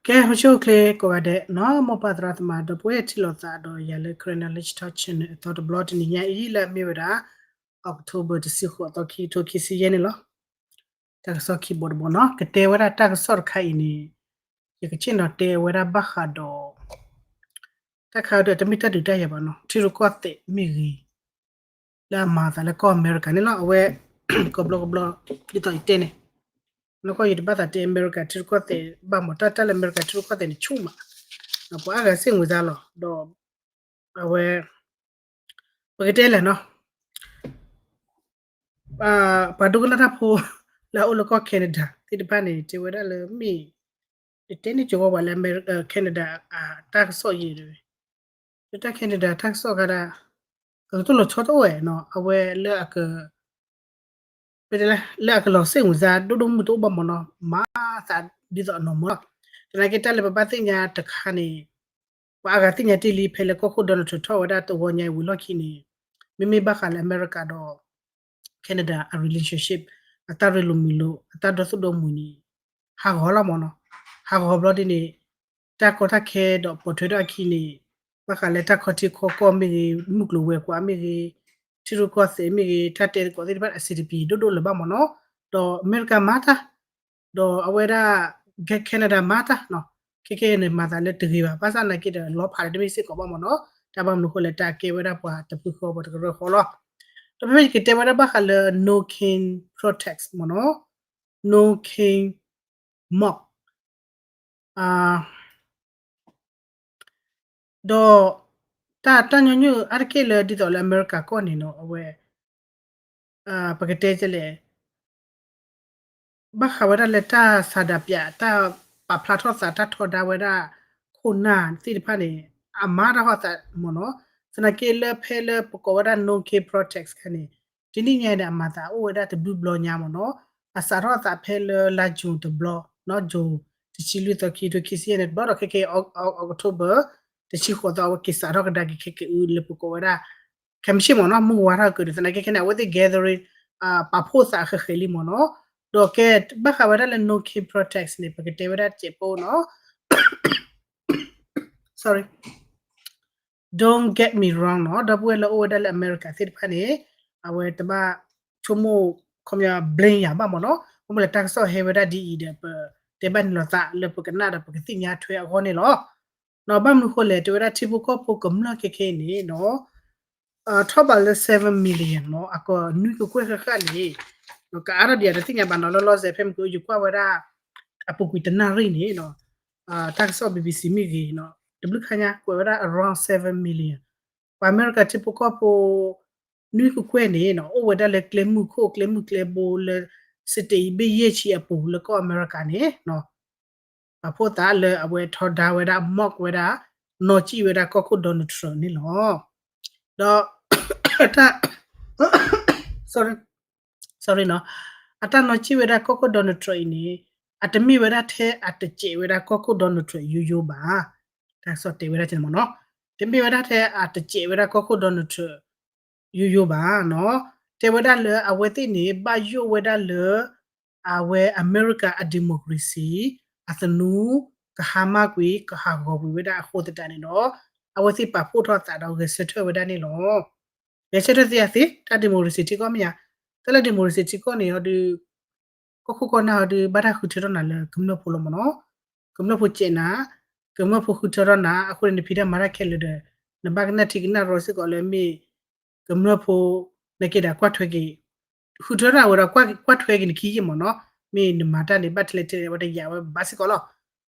ကဲ ဟိဆူၣ်အိၣ်ချ့ကိးဂၤဒဲးနီၤ မိၢ်ပၢ်သရၣ်သမါ ဒီပုၢ်ဝဲၢ်ထံၣ်လိာ်သးဒီးယၤလၢ Karen Knowledge Talk Channel အသီတဘျီတနံၤညါအံၤ လၢအမ့ၢ်ဝဲဒၣ် October တဆံဃိးသီ ခံကထိခံဆံယဲၢ်န့ၣ်လီၤ. တၢ်ကစီၣ်ခံဘိတဘိနီၤ ကတဲဝဲဒၣ်တၢ်ကစီၣ်တခါအံၤန့ၣ် ယကဆ့ၣ်နီၤတဲဝဲဒၣ်ဘၣ်ဃးဒီး တၢ်ခါအံၤဒ်အတမ့ၢ်တၢ်ဒုးတၢ်ယၤဘၣ်နီၤ ထံရူၢ်ကီၢ်သဲးမ့ၢ်ဂ့ၤ လၢအမၤအသးလၢကီၢ်အမဲရကၤန့ၣ်လီၤ. အဝဲ ကဘျီကဘျီ ဒ်သိးယတဲန့ၣ် နီၢ်ကီၢ်ယတဘၣ်သးတဲအမဲရကၤထံရူၢ်ကီၢ်သဲးဘၣ်မး တၢ်တၢ်လၢအမဲရကၤထံရူၢ်ကီၢ်သဲးန့ၣ်ဆူၣ်မး ပှၤအါဂၤစ့ၣ်မုာ်သးလီၤ ဒီး အဝဲ ပကတဲလဲၣ်နီၤ ပှၤဒိကနၣ်တၢ်ဖိ လၢအအိၣ်လၢကီၢ် Canada သ့ၣ်တဖၣ်န့ၣ် တဲဝဲဒၣ်လၢမ့ၢ် ယတဲန့ၣ်ကၠီဝဲပှၤလၢ Canada အတၢ်ကစီၣ်ယဲၢ်ဒီး လၢတၢ် Canada တၢ်ကစီၣ်ခါဒၣ် ကကတိၢ်လီၤဆီတအိၣ်ဝဲနီၤ အဝဲလၢအက လၢအကလီၤစ့ၣ်မုာ်သးဒိၣ်ဒိၣ်မုၢ်တအိၣ်ဘၣ်မးနီၤ မၤသးဒ်သိးအနီၢ်မးလီၤ. သနာ်က့တၢ်လၢပဘၣ်သ့ၣ်ညါတခါန့ၣ် ပှၤအါဂၤသ့ၣ်ညါတ့ၢ်လံ ဖဲလၢကီၢ်ခိၣ် Donald Trump ထီၣ်ဝဲဒၣ်တဝီညါအံၤဝံၤလီၢ်ခံန့ၣ် မ့မ့ၢ်ဘၣ်ဃးလၢအမဲရကၤဒီး Canada အ relationship အတၢ်ရ့လိာ်မုာ်လိာ် အတၢ်ဒီသိၣ်ဒီမှံၤန့ၣ် ဟးဂီၤလီၤမးနီၤ. ဟးဂီၤဘျီဒ်န့ၣ် တၢ်ကီတၢ်ခဲဒီးပိာ်ထွဲထီၣ်အခံန့ၣ် ဘၣ်ဃးလၢတၢ်ခီထံခီကီၢ်မ့ၢ်ဂ့ၤ မုၢ်ကျိၤဝဲၤကွာ်မ့ၢ်ဂ့ၤ ထံရူၢ်ကီၢ်သဲးမ့ၢ်ဂ့ၤ တၢ်တဲသကိးသ့ၣ်တဖၣ်အဆင်တပြေဒိၣ်ဒိၣ်လၢၤဘၣ်မးနီၤ. ဒီးအမဲရကၤမၤတၢ် ဒီးအဝဲဒၣ် Canada မၤတၢ်နီၤ ခဲကနံၣ်အံၤန့ၣ် မၤသးလၢတဂ့ၤဘၣ် ဘၣ်ဆၣ်သနာ်က့ဒီး လီၤဖးလၢတမ့ၢ်စ့ၢ်ကီးဘၣ်မးနီၤ. တၢ်ဘၣ်မနုၤအဃိလဲၣ် တၢ်ကဲဝဲဒၣ်ပှၤတဖုဃီပှၤတကရၢဃီလီၤ. ဒီးဖဲဖဲယကတဲဝဲဒၣ်ဘၣ်ဃးလၢ No Kings Protest မးနီၤ No Kings March ဒီး တၢ်ညီနုၢ်အါတက့ၢ်လၢဒ်သိးလၢအမဲရကၤကီၢ်န့ၣ်နီၤ အဝဲ ပကတဲလဲၣ် ဘၣ်ဃးဝဲဒၣ်လၢတၢ်ဆန္ဒပြ တၢ်ပာ်ဖျါထီၣ်သး တၢ်ထီဒါဝဲဒၣ် ခိၣ်နၢ်သ့ၣ်တဖၣ်န့ၣ် အမၤတၢ်ထီၣ်သးမးနီၤ. သနာ်က့လၢဖဲလၢပကိးဝဲဒၣ် No Kings Protest ခါန့ၣ် တနံၣ်ညါဒီး အမၤသးအိၣ်ဝဲဒၣ်တဘျုးဘျီညါမးနီၤ. အစးထီၣ်သးဖဲလၢလါ June တဘျီ June တဆံလွံၢ်သီ ခံကထိခံဆံယဲၢ်န့ၣ်တဘျီဒီး ခဲကနံၣ်အံၤ October တဆံဃိးသီ အဝဲက့ၤစးထီၣ်ကဒါက့ၤခဲကနံၣ်အံၤ လၢပကိးဝဲဒၣ် ခဲမုၢ်ဆ့ၣ်မးနီၤ မုၢ်ဝါထီၣ်ကဒီး သနာ်က့ခဲန့ၣ် အဝဲသ့ၣ် gathering ပာ်ဖှိၣ်သးဃဲးဃဲးလံမးနီၤ. ဒီးကဲ ဘၣ်ဃးဝဲဒၣ်လၢ No Kings Protest န့ၣ် ပကတဲဝဲဒၣ်တစဲးဖိနီၤ sorry, don't get me wrong နီၤ ဒီပုၢ်ဝဲၢ်လၢအိၣ်ဝဲဒၣ်လၢအမဲရကၤသ့ၣ်တဖၣ်န့ၣ် အဝဲတဘၣ်ဆိကမိၣ် ခီပညီ blame ယၤဘၣ်မးနီၤ. ဘၣ်မနုၤလဲၣ် တၢ်ကစီၣ်ဟဲဝဲဒၣ်ဒ်အံၤဒီး ပတဲဘၣ်န့ၣ်လီၤသးလၢပကနၣ်ဒီးပကသ့ၣ်ညါထွဲအဂီၢ်န့ၣ်လီၤ. နီၤ ဘၣ်မနုၤဃိလဲၣ် တဲဝဲဒၣ်ထံဖိကီၢ်ဖိကမျၢၢ်ခဲခဲအံၤန့ၣ်နီၤ ထီၣ်ဘးလၢ seven million နီၤ အကီၢ်နွံကကွဲၢ်ဃၣ်ဃၣ်န့ၣ် ကအါထီၣ်ဒံးတသ့ၣ်ညါဘၣ်နီၤ လီၤလီၤဆဲးဖဲမ့ၢ်ကယကွၢ်ဝဲဒၣ် အပူၤကွံာ်တနၣ်ရံၣ်န့ၣ်နီၤ တၢ်ကစီၣ် BBC မ့ၢ်ဂ့ၤနီၤ တဘျုးခါညါ ကွဲးဝဲဒၣ် around seven million ပှၤအမဲရကၤထံဖိကီၢ်ဖိ နွံကကွဲၢ်န့ၣ်နီၤ အိၣ်ဝဲဒၣ်လၢကျဲမုၢ်ခိၣ်ကျဲမုၢ်ကျဲဘိလၢ state ဘ့ၣ်ယဲၢ်ဆံအပူၤလၢကီၢ်အမဲရကၤန့ၣ်နီၤ ပာ်ဖှိၣ်သးလၢအဝဲထီဒါဝဲဒၣ် mark ဝဲဒၣ် နီၢ်ကံၣ်ဝဲဒၣ်ကီၢ်ခိၣ် Donald Trump န့ၣ်လီၤ. ဒီး တၢ် sorry နီၤ အတၢ်နီၢ်ကံၣ်ဝဲဒၣ်ကီၢ်ခိၣ် Donald Trump အံၤန့ၣ် အတမ့ၢ်ဝဲဒၣ်ထဲအတစဲးဝဲဒၣ်ကီၢ်ခိၣ် Donald Trump ယိယိဘၣ်. တၢ်ကစီၣ်တဲဝဲဒၣ်ကဲန့ၣ်မးနီၤ တမ့ၢ်ဝဲဒၣ်ထဲအတစဲးဝဲဒၣ်ကီၢ်ခိၣ် Donald Trump ယိယိဘၣ်နီၤ တဲဝဲဒၣ်လၢအဝဲသ့ၣ်န့ၣ် ဘၣ်ယိၣ်ဝဲဒၣ်လၢ အဝဲအမဲရကၤအ democracy အသနူ ကဟါမၢ်ကွံာ် ကဟးဂီၤကွံာ်ဝဲဒၣ်အဃိသတးန့ၣ်ဒီး အဝဲသ့ၣ်ပာ်ဖှိၣ်ထီၣ်သးဒီးဂဲၤဆၢထၢၣ်ဝဲဒၣ်န့ၣ်လီၤ. ဂဲၤဆၢထၢၣ်သ့အသ့ တၢ် democracy ထံကီၢ်မ့ၢ်ဧါ, တၢ်လၢ democracy ထံကီၢ်န့ၣ်ဒီး ကီၢ်ခိၣ်ကီၢ်နၢ်ဒီး ဘၣ်တၢ်ဃုထၢထီၣ်နၤလၢကမျၢၢ်ဖိလီၤမးနီၤ. ကမျၢၢ်ဖိစဲးနၤ, ကမျၢၢ်ဖိဃုထၢထီၣ်နၤ အဃိန့ၣ် နဖံးတၢ်မၤတၢ်ခဲလၢာ်ဒီး နဘၣ်ကနၣ်ထံကနၣ်ရီစ့ၢ်ကီးလၢမ့ၢ် ကမျၢၢ်ဖိ နက့ၤဒၣ်ကွၢ်ထွဲက့ၤ ဃုထၢထီၣ်ဝဲဒီး ကွၢ်ထွဲက့ၤနခံယံာ်မးနီၤ, မ့ၢ်နမၤတၢ်န့ၣ် ဘၣ်ထဲလဲၣ်ထဲလဲၣ် အဝဲတယာ်ဝဲဘၣ်စ့ၢ်ကီးလီၤ.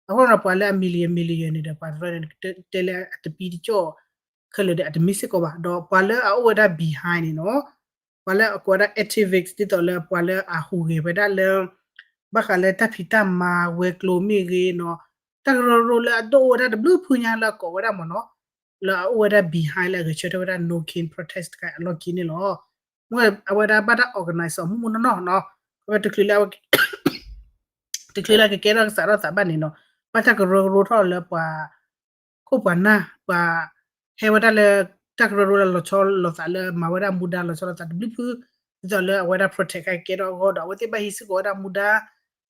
အဃိဒီးပှၤလၢအ million million န့ၣ်ဒီး ပှၤတရၢန့ၣ် တဲလၢအတပံတကၠီၣ်ခဲလၢာ်ဒီး အတမ့ၢ်စ့ၢ်ကီးဘၣ်. ဒီးပှၤလၢအအိၣ်ဝဲဒၣ် behind န့ၣ်နီၤ, ပှၤလၢအကိးဝဲဒၣ် activist ဒ်သိးလၢပှၤလၢအဟူးဂဲၤဝဲဒၣ်လၢ ဘၣ်ဃးလၢတၢ်ဖံးတၢ်မၤဝဲၤကျိၤမ့ၢ်ဂ့ၤနီၤ, တၢ်ကရၢကရိလၢအဒိၣ်အိၣ်ဝဲဒၣ်တဘျုးဖုညါလၢအကိးဝဲဒၣ်မးနီၤ, လၢအအိၣ်ဝဲဒၣ် behind လၢအဂဲၤဆၢထၢၣ်ဝဲဒၣ် No Kings Protest တခါအလီၢ်ခံန့ၣ်လီၤ. မ့ၢ်အဝဲဒၣ်ဘၣ်တၢ် organize အီၤမုၢ်မုၢ်နီၢ်နီၢ်နီၤ, အဝဲတချုးလၢ တချုးလၢကကဲထီၣ်ကစးထီၣ်သးဘၣ်န့ၣ်နီၤ, ဘၣ်တၢ်ကရၢကရိထီၣ်လၢပှၤ ခိၣ်ပှၤနၢ် ပှၤ ဟဲဝဲဒၣ်လၢ တၢ်ကရၢကရိလၢလီၤဆီလိာ်သးလၢမၤဝဲဒၣ်မူဒါလီၤဆီလိာ်သးတဘျုးဖု, ဒ်သိးလၢအဝဲဒၣ် protest ကကဲထီၣ်အဂီၢ်ဒီး အဝဲသ့ၣ်ဘၣ်ဟံးစ့ၢ်ကီးဝဲဒၣ်မူဒါ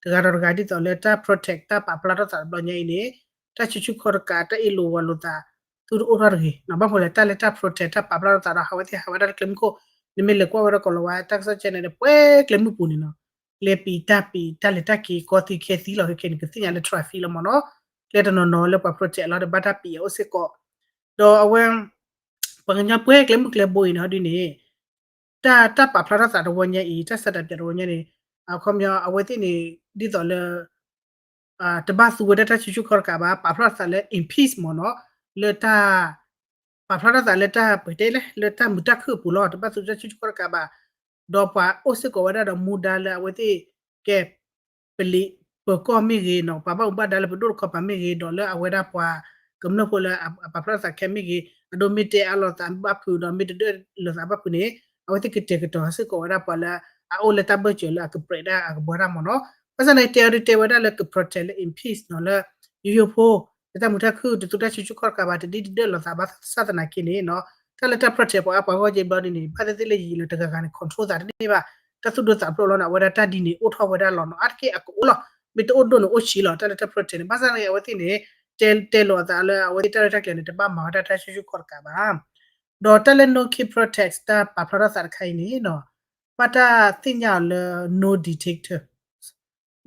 တ တဂၤဒီးတဂၤဒ်သိးလၢတၢ် protect တၢ်ပာ်ဖျါထီၣ်သးတဘျီညါအံၤန့ၣ် တၢ်ဆူးဆူၣ်ခီၣ်တကး တၢ်အ့ၣ်လိာ်ဝီၤလိာ်သး သုတအိၣ်ထီၣ်တဂ့ၤနီၤ. ဘၣ်မနုၤလဲၣ် တၢ်လၢတၢ် protect တၢ်ပာ်ဖျါထီၣ်သးဒီး ဟးဝဲသ့ၣ်ဟးဝဲဒၣ်လၢကျဲမုၢ်ခိၣ်, နမ့ၢ်လဲၤကွၢ်ဝဲဒၣ်ကိးလၤဝါတၢ်ကစီၣ် channel န့ၣ် ပှဲၤကျဲမုၢ်ပူၤန့ၣ်နီၤ, ကျဲပံးတၢ်ပံး တၢ်လဲၤတၢ်က့ၤ ကီသံခဲသံလီၤ. ခဲခဲန့ၣ် ပသ့ၣ်ညါလၢ traffic လီၤမ့ၢ်နီၤ, ကျဲတနီၤနီၤလၢပှၤ protect လီၤဒီးဘၣ်တၢ်ပံးအအိၣ်စ့ၢ်ကီး, ဒီးအဝဲ ပှၤကညီပှဲၤကျဲမုၢ်ကျဲဘိအံၤန့ၣ် ဟီဒ်န့ၣ် တၢ် တၢ်ပာ်ဖျါထီၣ်သးတဝီညါအံၤ တၢ်ဆန္ဒပြတဝီညါန့ၣ် အခီပညီ အဝဲသ့ၣ်န့ၣ် ဒ်သိးလၢ တဘၣ်သူဝဲဒၣ်တၢ်ဆူးဆူၣ်ခီၣ်တကးဘၣ် ပာ်ဖျါထီၣ်သးလၢ in peace မ့ၢ်နီၤ, လၢတၢ် ပာ်ဖျါထီၣ်သးလၢတၢ် ပတဲလဲၣ် လၢတၢ်မုာ်တၢ်ခုၣ်အပူၤလီၤ. တဘၣ်သူတၢ်ဆူးဆူၣ်ခီၣ်တကးဘၣ်, ဒီးပှၤအိၣ်စ့ၢ်ကီးဝဲဒၣ်ဒီးမူဒါလၢအဝဲသ့ၣ်ကဲ ပလံးပၢၤကီၢ်မ့ၢ်ဂ့ၤနီၤ, ပှၤဘၣ်မူဘၣ်ဒါလၢပဒိၣ်တခီပၤမ့ၢ်ဂ့ၤ, ဒီးလၢအဝဲဒၣ်ပှၤကမျၢၢ်ဖိလၢအပာ်ဖျါထီၣ်သးခဲမ့ၢ်ဂ့ၤ, အဒိမ့ၢ်တဲအါလိာ်သးဘၣ်ဖုးဒီး မ့ၢ်တဒၢးလိာ်သးဘၣ်ဖုးန့ၣ် အဝဲသ့ၣ်ကတဲာ်ကတီၤစ့ၢ်ကီးဝဲဒၣ်ပှၤလၢ အအိၣ်လၢတၢ်ဘၢၣ်စၢၤလၢအကပြဲးဒၣ်အကဘှီတၢ်မ့ၢ်နီၤ. ဘၣ်ဆၣ်န့ၣ် တဲအီၤဒုးတဲဝဲဒၣ်လၢက protect လၢ in peace နီၤ, လၢ ယိယိဖိ လၢတၢ်မုာ်တၢ်ခုၣ် တသူတၢ်ဆူးဆူၣ်ခီၣ်တကးဘၣ် တဒ်တဒၢးလိာ်သးဘၣ်ဆၣ်သနာ်က့န့ၣ်နီၤ, တၢ်လၢတၢ် protect ပှၤအါပှၤဂီၢ်က့ဘျီဒ်န့ၣ် ဘၣ်သ့ၣ်သ့ၣ်လၢယံာ်လၢတဂၤဂၤန့ၣ် control သးတန့ၢ်ဘၣ်, တၢ်သူၣ်ဒိၣ်သးဖျိးလီၤန့ၣ် အဝဲဒၣ်တၢ်ဒ်န့ၣ်အိၣ်ထီၣ်ဝဲဒၣ်လီၤနီၤ, အါတက့ၢ်အကအိၣ်လီၤ, မ့ၢ်တအိၣ်ဒိၣ်န့ၣ်အိၣ်ဆံးလီၤ. တၢ်လၢတၢ် protect န့ၣ် ဘၣ်ဆၣ်န့ၣ် အဝဲသ့ၣ်န့ၣ် တဲ တဲလိာ်အသးလၢအဝဲသ့ၣ်တၢ်ရဲၣ်တၢ်ကျဲၤန့ၣ် တဘၣ်မၤဝဲဒၣ်တၢ်ဆူးဆူၣ်ခီၣ်တကးဘၣ်, ဒီးတၢ်လၢ no kid protest တၢ်ပာ်ဖျါထီၣ်သးတခါအံၤန့ၣ်နီၤ, ဘၣ်တၢ်သ့ၣ်ညါအီၤလၢ no dictator,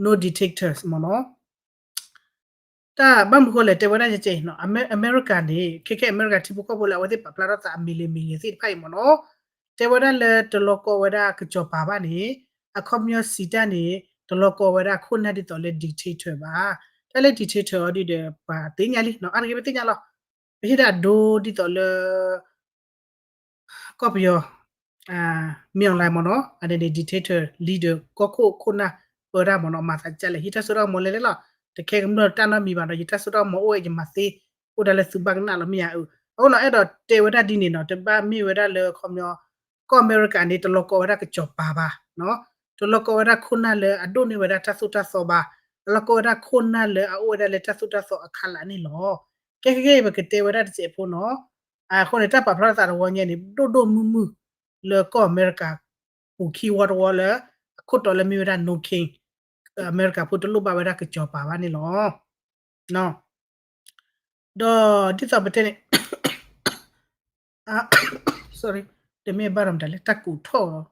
no dictators မ့ၢ်နီၤ. တၢ်ဘၣ်မနုၤဃိလဲၣ် တဲဝဲဒၣ်ယဲကဲနီၤ, အမဲရကၤန့ၣ် ခဲခဲအမဲရကၤထံဖိကီၢ်ဖိလၢအဝဲသ့ၣ်ပာ်ဖျါထီၣ်သးအမံၤလံၤမံၤလံၤသ့ၣ်တဖၣ်အံၤမ့ၢ်နီၤ, တဲဝဲဒၣ်လၢတလီၤကီဝဲဒၣ်ကစီၤပၤဘၣ်န့ၣ်, အခီပညီစံးတၢ်န့ၣ် တလီၤကီဝဲဒၣ်ခိၣ်နၢ်ဒ်သိးလၢ dictator ဘၣ်. တၢ်လၢ dictator အီၤဒ်ဒီး ပှၤသ့ၣ်ညါလံနီၤ, အါတက့ၢ်ပသ့ၣ်ညါလီၤ. ပဟ့ၣ်ဒၣ်ဒိဒ်သိးလၢ ကီၢ်ပယီၤ မင်းအောင်လှိုင် မ့ၢ်နီၤ, အန့ၣ်န့ၣ် dictator leader ကီၢ်ခိၣ်ခိၣ်နၢ်ပၢတၢ်မ့ၢ်နီၤ, မၤသးဒ်လဲၣ် ဟံးတၢ်စိတၢ်ကမီၤလဲၣ်လဲၣ်လီၤ. တခဲကမျၢၢ်တၢ်နီတမံၤဘၣ်ဒီး ယတၢ်စိတၢ်ကမီၤအိၣ်ဝဲ ယမၤသ့, အိၣ်ဒၣ်လၢသုဘၣ်ကနၣ်လီၤမ့ၢ်ဧါ. အဃိနီၤ အဲၣ်ဒိးတဲဝဲဒၣ်ဒ်န့ၣ်နီၤ, တဘၣ်မ့ၢ်ဝဲဒၣ်လၢခီပညီ ကီၢ်အမဲရကၤန့ၣ် တလီၤကီဝဲဒၣ်ကစီၤပၤဘၣ်, တလီၤကီဝဲဒၣ်ခိၣ်နၢ်လၢအဒိၣ်န့ၢ်ဝဲဒၣ်တၢ်သိၣ်တၢ်သီဘၣ်, တလီၤကီဝဲဒၣ်ခိၣ်နၢ်လၢအအိၣ်ဝဲဒၣ်လၢတၢ်သိၣ်တၢ်သီအခါလၢ်န့ၣ်လီၤ. ကဲကဲ ပကတဲဝဲဒၣ်တစဲးဖိနီၤ, အဃိန့ၣ် တၢ်ပာ်ဖျါထီၣ်သးတဝီညါန့ၣ် ဒိၣ်ဒိၣ်မုၢ်မုၢ်လၢကီၢ်အမဲရကၤ ပူၤခံဝီတဝီလၢ အခိၣ်တီလၢမ့ၢ်ဝဲဒၣ် no kid, အမဲရကၤဖိတလိၣ်ဘၣ်ဝဲဒၣ်ကစီၤပၤဘၣ်န့ၣ်လီၤ. ဒီးဒ်သိးပတဲန့ၣ် sorry, တမ့ၢ်ဘၣ်ဒီးမတၤလဲၣ် တၢ်ကူးထီၣ်လီၤ,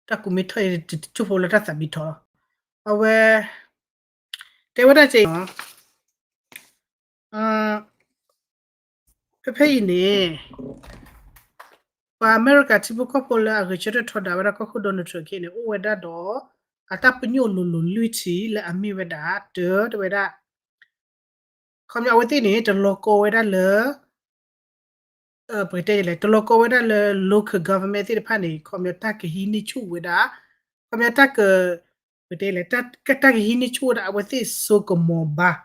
တၢ်ကူးမ့ၢ်ထီၣ်အံၤ တကၠိၢ်ဖိလၢတၢ်သးဘံထီၣ်လီၤ. အဝဲ တဲဝဲဒၣ်ကဲအံၤနီၤ, ဖဲဖဲအံၤန့ၣ် ပှၤအမဲရကၤထံဖိကီၢ်ဖိလၢအဂဲၤဆၢထၢၣ်ထီဒါဝဲဒၣ်ကီၢ်ခိၣ် Donald Trump ခဲအံၤန့ၣ် အိၣ်ဝဲဒၣ်ဒီး အတၢ်ပညိၣ်လိၤလိၤလွံၢ်ထံၣ်လၢအမ့ၢ်ဝဲဒၣ် တၢ်တဲဝဲဒၣ် ခီပညီအဝဲသ့ၣ်န့ၣ် တလီၤကီဝဲဒၣ်လၢ ပကတဲလဲၣ် တလီၤကီဝဲဒၣ်လၢ local government သ့ၣ်တဖၣ်န့ၣ် ခီပညီတၢ်ကဟံးန့ၢ်ဆူၣ်ဝဲဒၣ် ခီပညီတၢ်က ပကတဲလဲၣ် တၢ်ကဟံးန့ၢ်ဆူၣ်ဝဲဒၣ်အဝဲသ့ၣ်စိကမီၤဘၣ်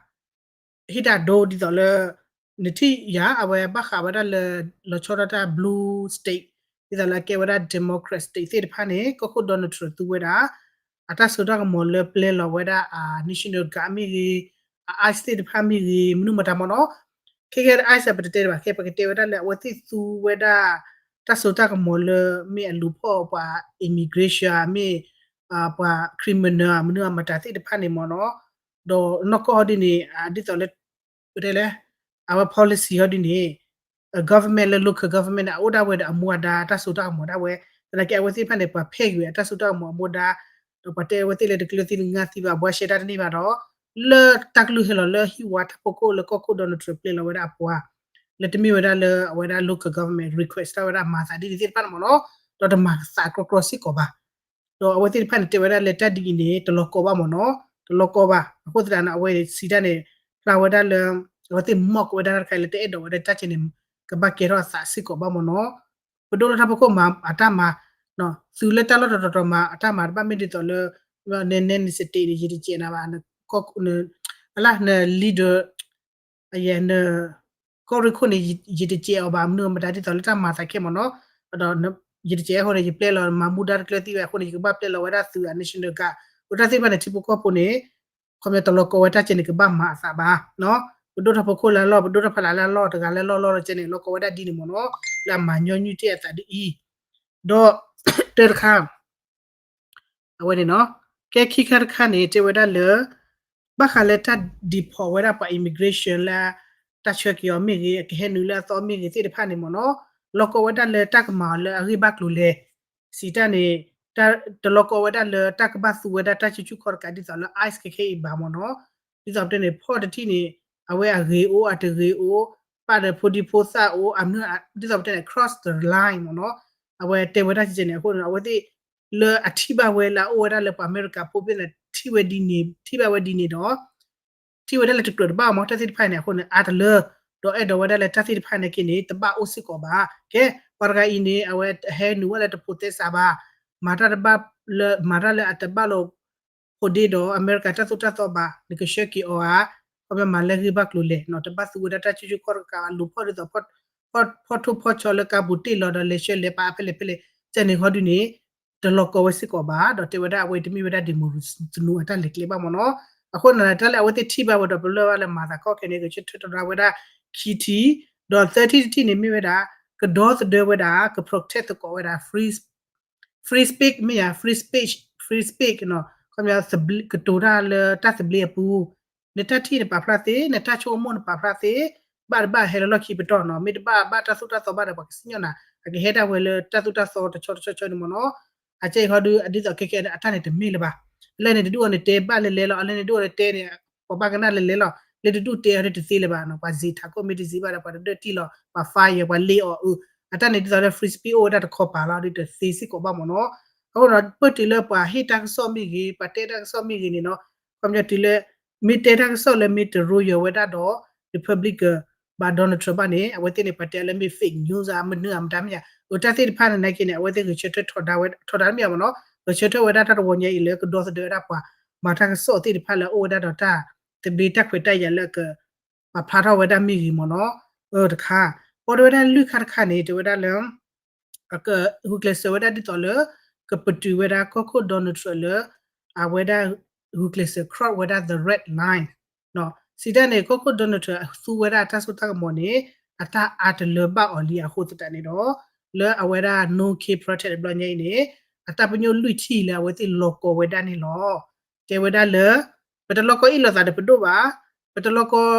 ဟ့ၣ်တၢ်ဒိဒ်သိးလၢ နထံၣ်ယၤ အဝဲဘၣ်ဃးဝဲဒၣ်လၢ လီၤဆီဒၣ်တၢ် blue state ဒ်သိးလၢအကဲဝဲဒၣ် democrat state သ့ၣ်တဖၣ်န့ၣ် ကီၢ်ခိၣ် Donald Trump သူဝဲဒၣ် အတၢ်စိတၢ်ကမီၤလၢပျဲလီၤဝဲဒၣ် အ National Guard မ့ၢ်ဂ့ၤ အ ICE သ့ၣ်တဖၣ်မ့ၢ်ဂ့ၤ မနုၤမတၤမ့ၢ်နီၤ ခဲကဲ ICE ပတတဲတဘၣ် ခဲပကတဲဝဲဒၣ်လၢအဝဲသ့ၣ်သူဝဲဒၣ် တၢ်စိတၢ်ကမီၤလၢမ့ၢ်အလူၤဖီၣ်ပှၤ immigration မ့ၢ် ပှၤ criminal မနုၤအမတၤသ့ၣ်တဖၣ်န့ၣ်မ့ၢ်နီၤ ဒီးနီၢ်ကီၢ်ဒ်န့ၣ် ဒ်သိးလၢ ပတဲလဲၣ် အဝဲ policy ဟီဒ်န့ၣ် government လၢ local government န့ၣ် အအိၣ်ဒၣ်ဝဲဒီးအမူအဒါ တၢ်စိတၢ်ကမီၤဒၣ်ဝဲ သနာ်က့အဝဲသ့ၣ်တဖၣ်န့ၣ် ပှၤဖဲးကွံာ်အတၢ်စိတၢ်ကမီၤအမူဒါ ဒီးပှၤတဲအဝဲသ့ၣ်လၢတကျၢၤသံတငါသံဘၣ် ဘှါရှဲတၢ်တန့ၢ်ဘၣ်ဒီး လၢတၢ်ကလုၢ်ဟဲလီၤလၢဟံၣ်ဝါတၢ်ဖီခိၣ်လၢကီၢ်ခိၣ် Donald Trump ပျဲလီၤဝဲဒၣ်အပှၤ လၢတမ့ၢ်ဝဲဒၣ်လၢအဝဲဒၣ် local government request တၢ်ဝဲဒၣ်မၤသးဒ်န့ၣ်သ့ၣ်တဖၣ်န့ၣ်မ့ၢ်နီၤ ဒီးတမၤသးကြီကြီစ့ၢ်ကီးဘၣ် ဒီးအဝဲသ့ၣ်တဖၣ်န့ၣ် တဲဝဲဒၣ်လၢတၢ်ဒ်အံၤန့ၣ် တလီၤကီဘၣ်မ့ၢ်နီၤ တလီၤကီဘၣ် အဃိသတးန့ၣ် အဝဲစံးတၢ်န့ၣ် ဖျါဝဲဒၣ်လၢ အဝဲသ့ၣ် mock ဝဲဒၣ်တၢ်တခါအံၤလၢတအဲၣ်ဒိးဝဲဒၣ်တၢ်ကဲန့ၣ် ကဘၣ်ကဲထီၣ်အသးစ့ၢ်ကီးဘၣ်မ့ၢ်နီၤ ပဒိၣ်လၢတၢ်ဖီခိၣ်မၤအတၢ်မၤ သုးလၢတၢ်လီၢ်တတီၤတီၤမၤအတၢ်မၤတဘၣ်မ့ၢ်ဒ်သိးလၢ နဲနဲန state န့ၣ် ယတကဲနၤဘၣ် အလၢန leader အယဲၢ်န ကီၢ်ရ့ၣ်ခိၣ်န့ၣ် ယတကဲအီၤဘၣ် မနုၤမတၤဒ်သိးလၢတၢ်မၤသးခဲမ့ၢ်နီၤ ဒီး ယတကဲအဃိန့ၣ် ယပျဲလီၤမၤမူဒါတကျၢၤသံဝဲအဃိန့ၣ် ယကဘၣ်ပျဲလီၤဝဲဒၣ်သုးအ national guard ပတၢ်သ့ၣ်တဖၣ်န့ၣ် ထံဖိကီၢ်ဖိန့ၣ် ခီပညီတလီၤကီဝဲတၢ်ကဲန့ၣ် ကဘၣ်မၤအသးဘၣ် ပဒိၣ်တၢ်ဖီခိၣ်လၢအလီၢ် ပဒိၣ်တၢ်ဖီလာ်လၢအလီၢ် တဂၤလၢလီၢ်လီၢ်လၢကဲန့ၣ် လီၤကီဝဲဒၣ်ဒ်န့ၣ်မ့ၢ်နီၤ လၢအမၤညီနုၢ်တ့ၢ်အသးဒ်အံၤ ဒီး တၢ်တခါ အဝဲန့ၣ်နီၤ ကဲခံခါတခါန့ၣ် တဲဝဲဒၣ်လၢ ဘၣ်ဃးလၢတၢ် deport ဝဲဒၣ်ပှၤ immigration လၢ တၢ်ဆှၢက့ၤအီၤမ့ၢ်ဂ့ၤ အကဟဲနုာ်လၢအသီမ့ၢ်ဂ့ၤသ့ၣ်တဖၣ်န့ၣ်မ့ၢ်နီၤ, လီၤကီဝဲဒၣ်လၢတၢ်ကမၤအီၤလၢအဂ့ၢ်ဘၣ်ကျိၤလဲၣ်, စံးတၢ်န့ၣ် တလီၤကီဝဲဒၣ်လၢတၢ်ကဘၣ်သူဝဲဒၣ်တၢ်စုဆူၣ်ခီၣ်တကးဒ်သိးလၢ ICE ခဲခဲအံၤဘၣ်မ့ၢ်နီၤ, ဒ်သိးပတဲန့ၣ် ဖီၣ်တထံၣ်န့ၣ် အဝဲအဂ့ၤအိၣ်အတဂ့ၤအိၣ်, ပာ်ဒီးဖိဒံဖိသၣ်အိၣ် အမနုၤ ဒ်သိးပတဲန့ၣ် cross the line မ့ၢ်နီၤ, အဝဲတဲဝဲဒၣ်ကဲန့ၣ် အဃိန့ၣ် အဝဲသ့ၣ် လၢအထံၣ်ဘၣ်ဝဲလၢအအိၣ်ဝဲဒၣ်လၢပှၤအမဲရကၤဖိဖဲန့ၣ် ထံၣ်ဝဲဒ်န့ၣ် ထံၣ်ဘၣ်ဝဲဒ်န့ၣ်ဒီး ထံၣ်ဝဲဒၣ်လၢတကြၢးတဘၣ်အီၤမ့ၢ် တၢ်သ့ၣ်တဖၣ်န့ၣ် အဃိန့ၣ် အါတလၢ ဒီးအဲၣ်ဒိးဝဲဒၣ်လၢတၢ်သ့ၣ်တဖၣ်န့ၣ်က့န့ၣ် တဘၣ်အိၣ်စ့ၢ်ကီးဘၣ်. ကဲ ပှၤတဂၤအံၤန့ၣ် အဝဲဟဲနုာ်ဝဲလၢတဖိးသဲစးဘၣ်, မၤတၢ်တဘၣ်လၢ မၤတၢ်လၢအတဘၣ်လိာ်ဖိးဒ့ဒီး အမဲရကၤတၢ်သိၣ်တၢ်သီဘၣ်, နကဆှၢက့ၤအီၤဧါ, ခီပညီမၤလၢဂ့ၢ်ဘၣ်ကျိၤလဲၣ်နီၤ, တဘၣ်သူဝဲဒၣ်တၢ်စုဆူၣ်ခီၣ်တကး အလူၤဖီၣ်ဒ်သိး ဖီၣ်ထိၣ်ဖီၣ်ဆီလၢကါပူၤတ့ၢ်လီၤဒီးလဲၤဆှၢလဲၤပာ်ဖဲလဲၣ်ဖဲလဲၣ် ကဲန့ၣ်ဃီဒုန့ၣ် တလီၤကီဝဲစ့ၢ်ကီးဘၣ်, ဒီးတဲဝဲဒၣ်အဝဲတမ့ၢ်ဝဲဒၣ် democracy သနူအတၢ်လဲၤကျဲဘၣ်မ့ၢ်နီၤ. အဃိန့ၣ် တၢ်လၢအဝဲသ့ၣ်ထံၣ်ဘၣ်ဝဲဒီးပလၢၢ်ဘၣ်လၢမၤသးကီခဲန့ၣ် ဂဲၤဆၢထၢၣ်ထီဒါဝဲဒၣ်ခံထံၣ်, ဒီးသၢထံၣ်တထံၣ်န့ၣ်မ့ၢ်ဝဲဒၣ် ကဒီသဒၢဝဲဒၣ် က protect သကိးဝဲဒၣ် free speech မ့ၢ်ဧါ, free speech, free speech နီၤ, ခီပညီ ကတိၤတၢ်လၢတၢ်သဘျ့အပူၤ, နတၢ်ထံၣ်နပာ်ဖျါသ့, နတၢ်ဆိကမိၣ်နပာ်ဖျါသ့, ဘၣ်တဘၣ်ဟဲလၢလီၢ်ခံပတီၢ်နီၤ, မ့ၢ်တဘၣ်ဘၣ်တၢ်သိၣ်တၢ်သီဘၣ်ဒီး ပှၤကစံၣ်ညီၣ်နၤ, အကဟဲဒၣ်ဝဲလၢတၢ်သိၣ်တၢ်သီတဆီတဆီဆီန့ၣ်မ့ၢ်နီၤ. အကဲအံၤဃီဒု ဒ်သိးခဲခဲ အတၢ်န့ၣ်တမ့ၢ်လၢၤဘၣ်. လၢန့ၣ်တဒူၣ်အီၤန့ၣ်တဲဘၣ်လဲၤလဲၤလီၤ, အလၢန့ၣ်ဒူၣ်အီၤန့ၣ်တဲန့ၣ် ပှၤဘၣ်ကနၣ်လဲၤလဲၤလီၤ, လၢတဒူၣ်တဲအီၤန့ၣ်တသ့လၢၤဘၣ်နီၤ, ပှၤစံးထးခိၣ်မ့ၢ်တစံးဘၣ်ဒီး ပှၤတဒၢးတံၢ်လီၤ, ပှၤ fire ပှၤလ့အီၤအၢ, အတၢ်န့ၣ်ဒ်သိးလၢ free speech အိၣ်ဝဲဒၣ်တခီပၤလီၤ, ဒ်တသ့စ့ၢ်ကီးဘၣ်မ့ၢ်နီၤ. အဃိဒီး ပၢၢ်တုၤလၢပှၤဟ့ၣ်တၢ်ကစီၣ်မ့ၢ်ဂ့ၤ, ပှၤတဲတၢ်ကစီၣ်မ့ၢ်ဂ့ၤန့ၣ်နီၤ, ခီပညီတုၤလၢ မ့ၢ်တဲတၢ်ကစီၣ်လၢမ့ၢ်တရိယၢၤဝဲဒၣ်ဒီး Republican ဘၣ် Donald Trump ဘၣ်န့ၣ် အဝဲသ့ၣ်န့ၣ် ပှၤတဲလၢမ့ၢ် fake news ဧါ မနုၤဧါ မတၤမ့ၢ်ဧါ, အတၢ်သ့ၣ်တဖၣ်န့ၣ်နာ်က့န့ၣ် အဝဲသ့ၣ်ဂဲၤဆၢထၢၣ်ထီဒါဝဲ ထီဒါတမ့ၢ်မ့ၢ်နီၤ, ဂဲၤဆၢထၢၣ်ဝဲဒၣ်တၢ်တဝီညါအံၤလၢကဒီသဒၢဝဲဒၣ်ပှၤမၤတၢ်ကစီၣ်သ့ၣ်တဖၣ်လၢအအိၣ်ဝဲဒၣ်ဒီးတၢ်သဘျ့တၢ်ခွဲးတၢ်ယာ်လၢက ပာ်ဖျါထီၣ်ဝဲဒၣ်မ့ၢ်ဂ့ၤမ့ၢ်နီၤ, အၢတခါ, ပီတဝဲဒၣ်လွံၢ်ခါတခါန့ၣ် တဲဝဲဒၣ်လၢ ဂုာ်ကျဲးစၢးဝဲဒၣ်ဒ်သိးလၢ ကပတုာ်ဝဲဒၣ်ကီၢ်ခိၣ် Donald Trump လၢ အဝဲဒၣ် ဂုာ်ကျဲးစၢး cross ဝဲဒၣ် the red line စံးတၢ်န့ၣ် ကီၢ်ခိၣ် Donald Trump သူဝဲဒၣ်တၢ်စိတၢ်ကမီၤန့ၣ် အတၢ်အါတလၢဘၣ်အီၤလံအဃိသတးန့ၣ်ဒီး လၢအဝဲဒၣ် no case protest တဘျီညါအံၤန့ၣ် အတၢ်ပညိၣ်လွံၢ်ထံၣ်လၢအဝဲသ့ၣ်လီၤကီဝဲဒၣ်န့ၣ်လီၤ. တဲဝဲဒၣ်လၢ ပတလီၤကီအ့ၣ်လိာ်သးဒီးပဒိၣ်ဘၣ်, ပတလီၤက